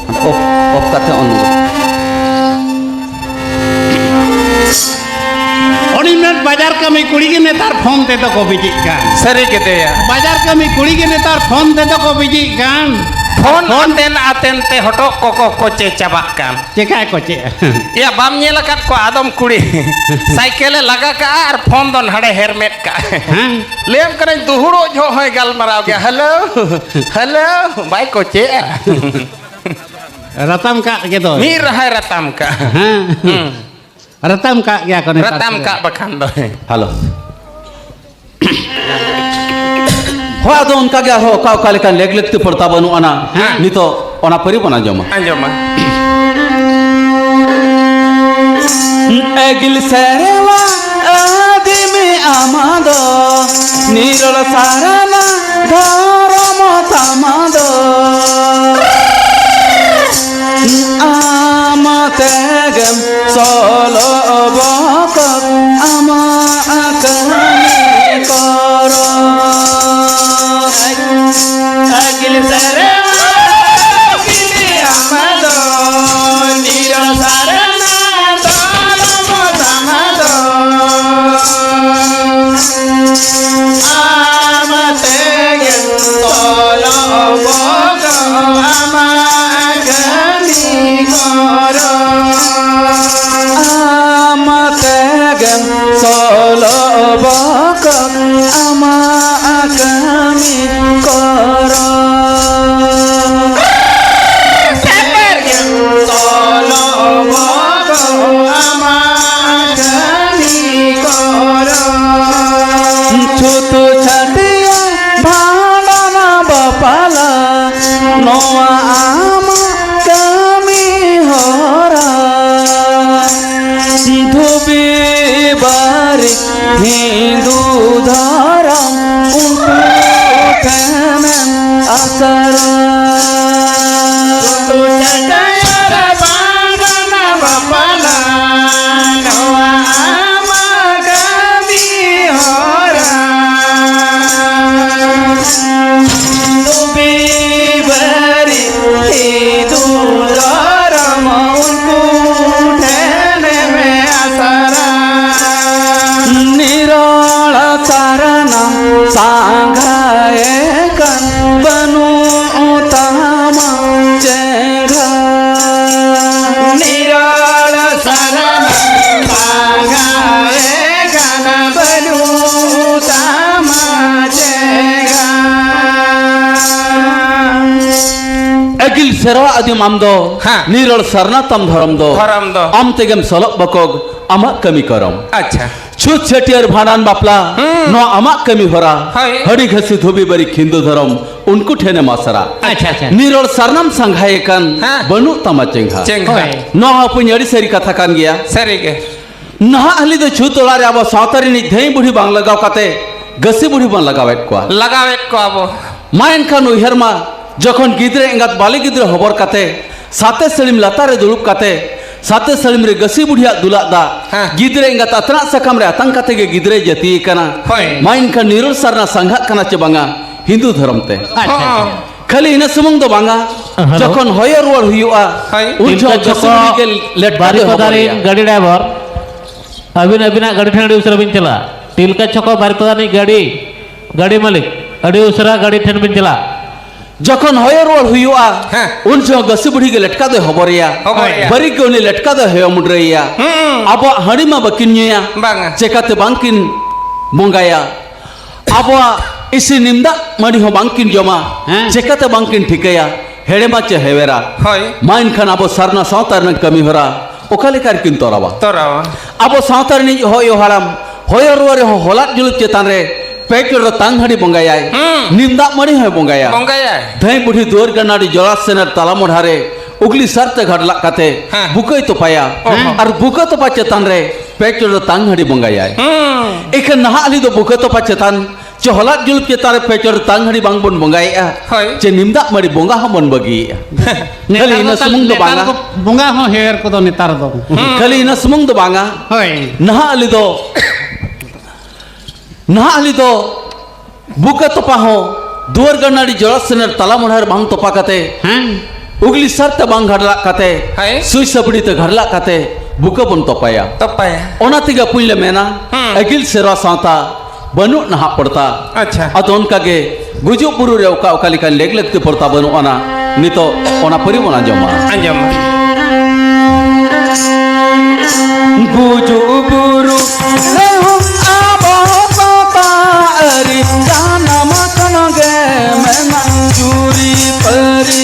ᱚᱯᱷ, ᱚᱯᱷ ᱠᱟᱛᱮ ᱚᱱ ᱜᱚᱫ᱾ ᱚᱱᱮᱧ ᱢᱮᱱ, ᱵᱟᱡᱟᱨ ᱠᱟᱹᱢᱤ ᱠᱩᱲᱤ ᱜᱮ ᱱᱮᱛᱟᱨ ᱯᱷᱳᱱ ᱛᱮᱫᱚ ᱠᱚ ᱵᱤᱡᱤᱜ ᱠᱟᱱ᱾ ᱥᱟᱹᱨᱤ ᱜᱮ ᱫᱮᱭᱟ᱾ ᱵᱟᱡᱟᱨ ᱠᱟᱹᱢᱤ ᱠᱩᱲᱤ ᱜᱮ ᱱᱮᱛᱟᱨ ᱯᱷᱳᱱ ᱛᱮᱫᱚ ᱠᱚ ᱵᱤᱡᱤᱜ ᱠᱟᱱ᱾ ᱯᱷᱳᱱ ᱯᱷᱳᱱ ᱟᱛᱮᱱ ᱟᱛᱮᱱ ᱛᱮ ᱦᱚᱴᱚᱜ ᱠᱚᱠᱚ ᱠᱚᱪᱮ ᱪᱟᱵᱟᱜ ᱠᱟᱱ᱾ ᱪᱮᱠᱟᱭ ᱠᱚᱪᱮᱜᱼᱟ? ᱭᱟ, ᱵᱟᱢ ᱧᱮᱞ ᱟᱠᱟᱫ ᱠᱚᱣᱟ ᱟᱫᱚᱢ ᱠᱩᱲᱤ? ᱥᱟᱭᱠᱮᱞᱮ ᱞᱟᱜᱟ ᱠᱟᱜᱼᱟ ᱟᱨ ᱯᱷᱳᱱ ᱫᱚ ᱱᱟᱰᱮ ᱦᱮᱨᱢᱮᱫ ᱠᱟᱜᱼᱟ᱾ ᱦᱮᱸ᱾ ᱞᱟᱹᱭᱟᱢ ᱠᱟᱹᱱᱟᱹᱧ, ᱫᱩᱦᱩᱲᱚᱜ ᱡᱚᱦᱚᱜ ᱦᱚᱸᱭ ᱜᱟᱞᱢᱟᱨᱟᱣ ᱜᱮᱭᱟ, "ᱦᱮᱞᱳ, ᱦᱮᱞᱳ", ᱵᱟᱭ ᱠᱚᱪᱮᱜᱼᱟ᱾ ᱨᱟᱛᱟᱢ ᱠᱟᱜ ᱜᱮ ᱫᱚ᱾ ᱢᱤᱫ ᱨᱟᱦᱟᱭ ᱨᱟᱛᱟᱢ ᱠᱟᱜᱼᱟ᱾ ᱦᱮᱸ᱾ ᱦᱩᱸ᱾ ᱨᱟᱛᱟᱢ ᱠᱟᱜ ᱜᱮᱭᱟ ᱠᱚ ᱱᱮᱛᱟᱨ ᱨᱟᱛᱟᱢ ᱠᱚᱫᱚ᱾ ᱠᱟᱜ ᱵᱟᱠᱷᱟᱱ ᱫᱚ᱾ ᱦᱮᱞᱳ᱾ ᱦᱳᱭ, ᱟᱫᱚ ᱚᱱᱠᱟ ᱜᱮ ᱟᱨᱦᱚᱸ ᱚᱠᱟ ᱚᱠᱟ ᱞᱮᱠᱟᱱ ᱞᱮᱠ ᱞᱮᱠᱛᱤ ᱯᱚᱲᱛᱟ ᱵᱟᱹᱱᱩᱜ ᱟᱱᱟ᱾ ᱦᱮᱸ᱾ ᱱᱤᱛᱚᱜ ᱚᱱᱟ ᱯᱟᱹᱨᱤ ᱵᱚᱱ ᱟᱸᱡᱚᱢᱟ᱾ ᱟᱸᱡᱚᱢᱟ᱾ ᱟᱹᱜᱤᱞ ᱥᱮᱨᱣᱟ ᱟᱹᱫᱤᱢ ᱟᱢᱟ ᱫᱚ, ᱱᱤᱨᱚᱲ ᱥᱟᱨᱱᱟ ᱫᱷᱚᱨᱚᱢ ᱛᱟᱢᱟ ᱫᱚ᱾ ᱟᱢ ᱛᱮᱜᱮᱢ ᱥᱚᱞᱚ ᱵᱚᱠᱚᱛ ᱟᱢᱟᱜ ᱠᱟᱹᱢᱤ ᱠᱚᱨᱚ᱾ ᱟᱹᱜᱤᱞ ᱥᱮᱨᱢᱟ ᱟᱹᱜᱤᱞ ᱟᱢ ᱫᱚ ᱱᱤᱨᱚ ᱥᱟᱨᱱᱟ ᱫᱚ ᱞᱚᱵᱚ ᱛᱟᱢᱟ ᱫᱚ᱾ ᱟᱢ ᱛᱮᱜᱮᱢ ᱛᱚᱞᱚ ᱵᱚᱠᱚ ᱟᱢᱟᱜ ᱠᱟᱹᱢᱤ ᱠᱚᱨᱚ᱾ ᱟᱢ ᱛᱮᱜᱮᱢ ᱥᱚᱞᱚ ᱵᱚᱠᱚ ᱟᱢᱟᱜ ᱠᱟᱹᱢᱤ ᱠᱚᱨᱚ᱾ ᱥᱮᱯᱮᱨ ᱜᱮᱢ ᱥᱚᱞᱚ ᱵᱚᱠᱚ ᱟᱢᱟᱜ ᱠᱟᱹᱢᱤ ᱠᱚᱨᱚ᱾ ᱪᱷᱩᱛ ᱪᱷᱟᱹᱴᱭᱟᱹᱨ ᱵᱷᱟᱸᱰᱟᱱ ᱵᱟᱯᱞᱟ, ᱱᱚᱣᱟ ᱟᱢᱟᱜ ᱠᱟᱹᱢᱤ ᱦᱚᱨᱟ᱾ ᱫᱷᱩᱵᱤ ᱵᱟᱨᱤ ᱦᱤᱱᱫᱩ ᱫᱷᱚᱨᱚᱢ ᱩᱱᱠᱩ ᱴᱷᱮᱱᱮᱢ ᱟᱥᱨᱟ᱾ ᱪᱷᱩᱛ ᱪᱷᱟᱹᱴᱭᱟᱹᱨ ᱵᱷᱟᱸᱰᱟᱱ ᱵᱟᱯᱞᱟ, ᱱᱚᱣᱟ ᱟᱢᱟᱜ ᱥᱮᱨᱣᱟ ᱟᱹᱫᱤᱢ ᱟᱢ ᱫᱚ, ᱦᱮᱸ᱾ ᱱᱤᱨᱚᱲ ᱥᱟᱨᱱᱟ ᱛᱟᱢ ᱫᱷᱚᱨᱚᱢ ᱫᱚ, ᱫᱷᱚᱨᱚᱢ ᱫᱚ᱾ ᱟᱢ ᱛᱮᱜᱮᱢ ᱥᱚᱞᱚᱜ ᱵᱚᱠᱚᱜ ᱟᱢᱟᱜ ᱠᱟᱹᱢᱤ ᱠᱚᱨᱚᱢ᱾ ᱟᱪᱪᱷᱟ᱾ ᱪᱷᱩᱛ ᱪᱷᱟᱹᱴᱭᱟᱹᱨ ᱵᱷᱟᱸᱰᱟᱱ ᱵᱟᱯᱞᱟ, ᱦᱩᱸ᱾ ᱱᱚᱣᱟ ᱟᱢᱟᱜ ᱠᱟᱹᱢᱤ ᱦᱚᱨᱟ᱾ ᱦᱳᱭ᱾ ᱦᱟᱹᱰᱤ ᱜᱷᱟᱹᱥᱤ ᱫᱷᱩᱵᱤ ᱵᱟᱹᱨᱤ ᱠᱷᱤᱸᱫᱩ ᱫᱷᱚᱨᱚᱢ, ᱩᱱᱠᱩ ᱴᱷᱮᱱᱮᱢ ᱟᱥᱨᱟ᱾ ᱟᱪᱪᱷᱟ, ᱟᱪᱪᱷᱟ᱾ ᱱᱤᱨᱚᱲ ᱥᱟᱨᱱᱟᱢ ᱥᱟᱸᱜᱷᱟᱭᱮ ᱠᱟᱱ, ᱦᱮᱸ᱾ ᱵᱟᱹᱱᱩᱜ ᱛᱟᱢᱟ ᱪᱮᱸᱜᱷᱟ᱾ ᱪᱮᱸᱜᱷᱟ᱾ ᱦᱳᱭ᱾ ᱱᱚᱣᱟ ᱦᱚᱸ ᱟᱹᱰᱤ ᱥᱟᱹᱨᱤ ᱠᱟᱛᱷᱟ ᱠᱟᱱ ᱜᱮᱭᱟ᱾ ᱥᱟᱹᱨᱤ ᱜᱮ᱾ ᱱᱟᱦᱟᱜ ᱦᱟᱹᱞᱤ ᱫᱚ ᱪᱷᱩᱛ ᱚᱲᱟᱜ ᱨᱮ ᱟᱵᱚ ᱥᱟᱶᱛᱟ ᱨᱤᱱᱤᱡ ᱫᱷᱟᱹᱭ ᱵᱩᱲᱦᱤ ᱵᱟᱝ ᱞᱟᱜᱟᱣ ᱠᱟᱛᱮ ᱜᱟᱹᱥᱤ ᱵᱩᱲᱦᱤ ᱵᱚᱱ ᱞᱟᱜᱟᱣᱮᱫ ᱠᱚᱣᱟ᱾ ᱞᱟᱜᱟᱣᱮᱫ ᱠᱚᱣᱟ ᱵᱚ᱾ ᱢᱟ ᱮᱱᱠᱷᱟᱱ ᱩᱭᱦᱟᱹᱨ ᱢᱟ, ᱡᱚᱠᱷᱚᱱ ᱜᱤᱫᱽᱨᱟᱹ ᱮᱸᱜᱟᱛ ᱵᱟᱞᱮ ᱜᱤᱫᱽᱨᱟᱹ ᱦᱚᱵᱚᱨ ᱠᱟᱛᱮ, ᱥᱟᱛᱮ ᱥᱟᱹᱲᱤᱢ ᱞᱟᱛᱟᱨ ᱨᱮ ᱫᱩᱲᱩᱵ ᱠᱟᱛᱮ, ᱥᱟᱛᱮ ᱥᱟᱹᱲᱤᱢ ᱨᱮ ᱜᱟᱹᱥᱤ ᱵᱩᱲᱦᱤᱭᱟᱜ ᱫᱩᱞᱟᱜ ᱫᱟᱜ, ᱦᱮᱸ᱾ ᱜᱤᱫᱽᱨᱟᱹ ᱮᱸᱜᱟᱛ ᱟᱛᱱᱟᱜ ᱥᱟᱠᱟᱢ ᱨᱮ ᱟᱛᱟᱝ ᱠᱟᱛᱮ ᱜᱮ ᱜᱤᱫᱽᱨᱟᱹᱭ ᱡᱟᱹᱛᱤᱭᱮ ᱠᱟᱱᱟ᱾ ᱦᱳᱭ᱾ ᱢᱟ ᱮᱱᱠᱷᱟᱱ ᱱᱤᱨᱚᱲ ᱥᱟᱨᱱᱟ ᱥᱟᱸᱜᱷᱟᱜ ᱠᱟᱱᱟ ᱪᱮ ᱵᱟᱝᱟ ᱦᱤᱱᱫᱩ ᱫᱷᱚᱨᱚᱢ ᱛᱮ? ᱟᱪᱪᱷᱟ, ᱟᱪᱪᱷᱟ᱾ ᱦᱚᱸ᱾ ᱠᱷᱟᱹᱞᱤ ᱤᱱᱟᱹ ᱥᱩᱢᱩᱝ ᱫᱚ ᱵᱟᱝᱟ, ᱦᱮᱸ, ᱦᱮᱞᱳ᱾ ᱡᱚᱠᱷᱚᱱ ᱦᱚᱭᱚ ᱨᱩᱣᱟᱹᱲ ᱦᱩᱭᱩᱜᱼᱟ, ᱦᱳᱭ᱾ ᱩᱱ ᱛᱤᱞᱠᱟᱹ ᱡᱚᱦᱚᱜ ᱜᱟᱹᱥᱤ ᱪᱷᱚᱠᱚ ᱵᱩᱲᱦᱤ ᱜᱮ ᱞᱮᱴᱠᱟ ᱫᱚᱭ ᱵᱟᱨᱤᱯᱟᱫᱟ ᱦᱚᱵᱚᱨᱮᱭᱟ᱾ ᱨᱮᱱ ᱜᱟᱹᱰᱤ ᱰᱨᱟᱭᱵᱷᱟᱨ, ᱟᱹᱵᱤᱱ ᱟᱹᱵᱤᱱᱟᱜ ᱜᱟᱹᱰᱤ ᱴᱷᱮᱱ ᱟᱹᱰᱤ ᱩᱥᱟᱹᱨᱟ ᱵᱤᱱ ᱪᱟᱞᱟᱜᱼᱟ᱾ ᱛᱤᱞᱠᱟᱹ ᱪᱷᱚᱠᱚ ᱵᱟᱨᱤᱯᱟᱫᱟ ᱨᱤᱱᱤᱡ ᱜᱟᱹᱰᱤ, ᱜᱟᱹᱰᱤ ᱢᱟᱹᱞᱤᱠ, ᱟᱹᱰᱤ ᱩᱥᱟᱹᱨᱟ ᱜᱟᱹᱰᱤ ᱴᱷᱮᱱ ᱵᱤᱱ ᱪᱟᱞᱟᱜᱼᱟ᱾ ᱡᱚᱠᱷᱚᱱ ᱦᱚᱭᱚ ᱨᱩᱣᱟᱹᱲ ᱦᱩᱭᱩᱜᱼᱟ, ᱦᱮᱸ᱾ ᱩᱱ ᱡᱚᱦᱚᱜ ᱜᱟᱹᱥᱤ ᱵᱩᱲᱦᱤ ᱜᱮ ᱞᱮᱴᱠᱟ ᱫᱚᱭ ᱦᱚᱵᱚᱨᱮᱭᱟ᱾ ᱦᱚᱵᱚᱨᱮᱭᱟ᱾ ᱵᱟᱹᱨᱤ ᱜᱮ ᱩᱱᱤ ᱞᱮᱴᱠᱟ ᱫᱚᱭ ᱦᱚᱭᱚ ᱢᱩᱰᱨᱟᱹᱭᱮᱭᱟ᱾ ᱦᱩᱸ᱾ ᱟᱵᱚᱣᱟᱜ ᱦᱟᱺᱰᱤ ᱢᱟ ᱵᱟᱹᱠᱤᱱ ᱧᱩᱭᱟ᱾ ᱵᱟᱝᱟ᱾ ᱪᱮᱠᱟᱛᱮ ᱵᱟᱝᱠᱤᱱ ᱵᱚᱸᱜᱟᱭᱟ? ᱟᱵᱚᱣᱟᱜ ᱤᱥᱤᱱ ᱱᱤᱢ ᱫᱟᱜ ᱢᱟᱹᱰᱤ ᱦᱚᱸ ᱵᱟᱝᱠᱤᱱ ᱡᱚᱢᱟ᱾ ᱦᱮᱸ᱾ ᱪᱮᱠᱟᱛᱮ ᱵᱟᱝᱠᱤᱱ ᱴᱷᱤᱠᱟᱹᱭᱟ ᱦᱮᱲᱮᱢᱟ ᱪᱮ ᱦᱮᱣᱮᱨᱟ? ᱦᱳᱭ᱾ ᱢᱟ ᱮᱱᱠᱷᱟᱱ ᱟᱵᱚ ᱥᱟᱨᱱᱟ ᱥᱟᱶᱛᱟ ᱨᱮᱱᱟᱜ ᱠᱟᱹᱢᱤ ᱦᱚᱨᱟ ᱚᱠᱟ ᱞᱮᱠᱟ ᱨᱮᱠᱤᱱ ᱛᱚᱨᱟᱣᱟ? ᱛᱚᱨᱟᱣᱟ᱾ ᱟᱵᱚ ᱥᱟᱶᱛᱟ ᱨᱤᱱᱤᱡ ᱦᱚᱭᱚ ᱦᱟᱲᱟᱢ, ᱦᱚᱭᱚ ᱨᱩᱣᱟᱹ ᱨᱮᱦᱚᱸ ᱦᱚᱞᱟᱫ ᱡᱩᱞᱩᱯ ᱪᱮᱛᱟᱱ ᱨᱮ ᱯᱮ ᱪᱚᱰᱚᱨ ᱛᱟᱝ ᱦᱟᱺᱰᱤ ᱵᱚᱸᱜᱟᱭᱟᱭ᱾ ᱦᱩᱸ᱾ ᱱᱤᱢ ᱫᱟᱜ ᱢᱟᱹᱰᱤ ᱦᱚᱸᱭ ᱵᱚᱸᱜᱟᱭᱟ᱾ ᱵᱚᱸᱜᱟᱭᱟᱭ᱾ ᱫᱷᱟᱹᱭ ᱵᱩᱰᱷᱤ ᱫᱩᱣᱟᱹᱨ ᱜᱟᱱᱟᱰᱤ ᱡᱚᱲᱟ ᱥᱮᱱᱮᱨ ᱛᱟᱞᱟ ᱢᱚᱰᱷᱟ ᱨᱮ ᱩᱜᱽᱞᱤ ᱥᱟᱨ ᱛᱮ ᱜᱷᱟᱰᱞᱟᱜ ᱠᱟᱛᱮ ᱦᱮᱸ᱾ ᱵᱩᱠᱟᱹᱭ ᱛᱚᱯᱟᱭᱟ᱾ ᱚ ᱦᱚᱸ᱾ ᱟᱨ ᱵᱩᱠᱟᱹ ᱛᱚᱯᱟ ᱪᱮᱛᱟᱱ ᱨᱮ ᱯᱮ ᱪᱚᱰᱚᱨ ᱛᱟᱝ ᱦᱟᱺᱰᱤ ᱵᱚᱸᱜᱟᱭᱟᱭ᱾ ᱦᱩᱸ᱾ ᱮᱠᱷᱟᱱ ᱱᱟᱦᱟᱜ ᱦᱟᱹᱞᱤ ᱫᱚ ᱵᱩᱠᱟᱹ ᱛᱚᱯᱟ ᱪᱮᱛᱟᱱ ᱪᱮ ᱦᱚᱞᱟᱫ ᱡᱩᱞᱩᱯ ᱪᱮᱛᱟᱱ ᱨᱮ ᱯᱮ ᱪᱚᱰᱚᱨ ᱛᱟᱝ ᱦᱟᱺᱰᱤ ᱵᱟᱝ ᱵᱚᱱ ᱵᱚᱸᱜᱟᱭᱮᱫᱼᱟ, ᱦᱳᱭ᱾ ᱪᱮ ᱱᱤᱢ ᱫᱟᱜ ᱢᱟᱹᱰᱤ ᱵᱚᱸᱜᱟ ᱦᱚᱸ ᱵᱚᱱ ᱵᱟᱹᱜᱤᱭᱮᱫᱼᱟ᱾ ᱱᱮᱛᱟᱨ ᱠᱷᱟᱹᱞᱤ ᱫᱚ ᱤᱱᱟᱹ ᱛᱟᱦᱞᱮ ᱥᱩᱢᱩᱝ ᱫᱚ ᱱᱮᱛᱟᱨ ᱵᱟᱝᱟ᱾ ᱫᱚ ᱵᱚᱸᱜᱟ ᱦᱚᱸ ᱦᱮᱣᱮᱨ ᱠᱚᱫᱚ ᱱᱮᱛᱟᱨ ᱫᱚ᱾ ᱦᱩᱸ᱾ ᱠᱷᱟᱹᱞᱤ ᱤᱱᱟᱹ ᱥᱩᱢᱩᱝ ᱫᱚ ᱵᱟᱝᱟ᱾ ᱦᱳᱭ᱾ ᱱᱟᱦᱟᱜ ᱦᱟᱹᱞᱤ ᱫᱚ, ᱱᱟᱦᱟᱜ ᱦᱟᱹᱞᱤ ᱫᱚ ᱵᱩᱠᱟᱹ ᱛᱚᱯᱟ ᱦᱚᱸ ᱫᱩᱣᱟᱹᱨ ᱜᱟᱱᱟᱰᱤ ᱡᱚᱲᱟ ᱥᱮᱱᱮᱨ ᱛᱟᱞᱟ ᱢᱚᱰᱷᱟ ᱨᱮ ᱵᱟᱝ ᱛᱚᱯᱟ ᱠᱟᱛᱮ, ᱦᱮᱸ᱾ ᱩᱜᱽᱞᱤ ᱥᱟᱨ ᱛᱮ ᱵᱟᱝ ᱜᱷᱟᱰᱞᱟᱜ ᱠᱟᱛᱮ, ᱦᱮᱸ᱾ ᱥᱩᱭ ᱥᱟᱵᱲᱤ ᱛᱮ ᱜᱷᱟᱰᱞᱟᱜ ᱠᱟᱛᱮ ᱵᱩᱠᱟᱹ ᱵᱚᱱ ᱛᱚᱯᱟᱭᱟ᱾ ᱛᱚᱯᱟᱭᱟ᱾ ᱚᱱᱟ ᱛᱮᱜᱮ ᱟᱹᱯᱩᱧ ᱞᱮ ᱢᱮᱱᱟ, ᱦᱩᱸ᱾ ᱟᱹᱜᱤᱞ ᱥᱮᱨᱣᱟ ᱥᱟᱶᱛᱟ ᱵᱟᱹᱱᱩᱜ ᱱᱟᱦᱟᱜ ᱯᱚᱲᱛᱟ᱾ ᱟᱪᱪᱷᱟ᱾ ᱟᱫᱚ ᱚᱱᱠᱟ ᱜᱮ ᱜᱩᱡᱩᱜ ᱵᱩᱨᱩ ᱨᱮ ᱚᱠᱟ ᱚᱠᱟ ᱞᱮᱠᱟᱱ ᱞᱮᱠ ᱞᱟᱹᱠᱛᱤ ᱯᱚᱲᱛᱟ ᱵᱟᱹᱱᱩᱜ ᱟᱱᱟ, ᱱᱤᱛᱚᱜ ᱚᱱᱟ ᱯᱟᱹᱨᱤ ᱵᱚᱱ ᱟᱸᱡᱚᱢᱟ᱾ ᱟᱸᱡᱚᱢᱟ᱾ ᱜᱩᱡᱩᱜ ᱵᱩᱨᱩ ᱨᱮᱦᱚᱸ ᱟᱵᱚ ᱥᱟᱶᱛᱟ ᱟᱹᱨᱤ ᱡᱟᱱᱟᱢ ᱟᱠᱟᱱ ᱜᱮ ᱢᱮᱱᱟᱜ ᱡᱩᱨᱤ ᱯᱟᱹᱨᱤ᱾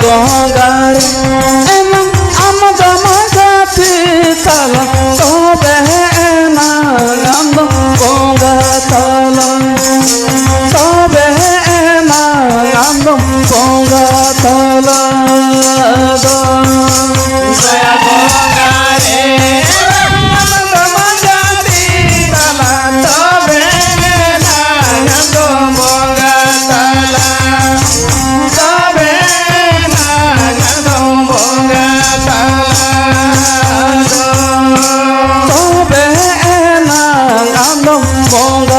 ᱜᱚᱝᱜᱟ ᱨᱮ ᱮᱱᱟᱝ ᱟᱢ ᱫᱚᱢ ᱜᱟᱛᱮ ᱛᱟᱞᱟ, ᱛᱚᱵᱮ ᱮᱱᱟᱝ ᱟᱢ ᱫᱚᱢ ᱵᱚᱸᱜᱟ ᱛᱟᱞᱟ, ᱛᱚᱵᱮ ᱮᱱᱟᱝ ᱟᱢ ᱫᱚᱢ ᱵᱚᱸᱜᱟ ᱛᱟᱞᱟ ᱫᱚ᱾ ᱫᱚᱭᱟ ᱵᱚᱸᱜᱟ ᱨᱮ ᱮᱱᱟᱝ ᱟᱢ ᱫᱚᱢ ᱜᱟᱛᱮ ᱛᱟᱞᱟ, ᱛᱚᱵᱮ ᱮᱱᱟᱝ ᱟᱢ ᱫᱚᱢ ᱵᱚᱸᱜᱟ ᱛᱟᱞᱟ᱾ ᱛᱚᱵᱮ ᱮᱱᱟᱝ ᱟᱫᱚᱢ ᱵᱚᱸᱜᱟ ᱛᱟᱞᱟ ᱫᱚ᱾ ᱛᱚᱵᱮ ᱮᱱᱟᱝ ᱟᱫᱚᱢ ᱵᱚᱸᱜᱟ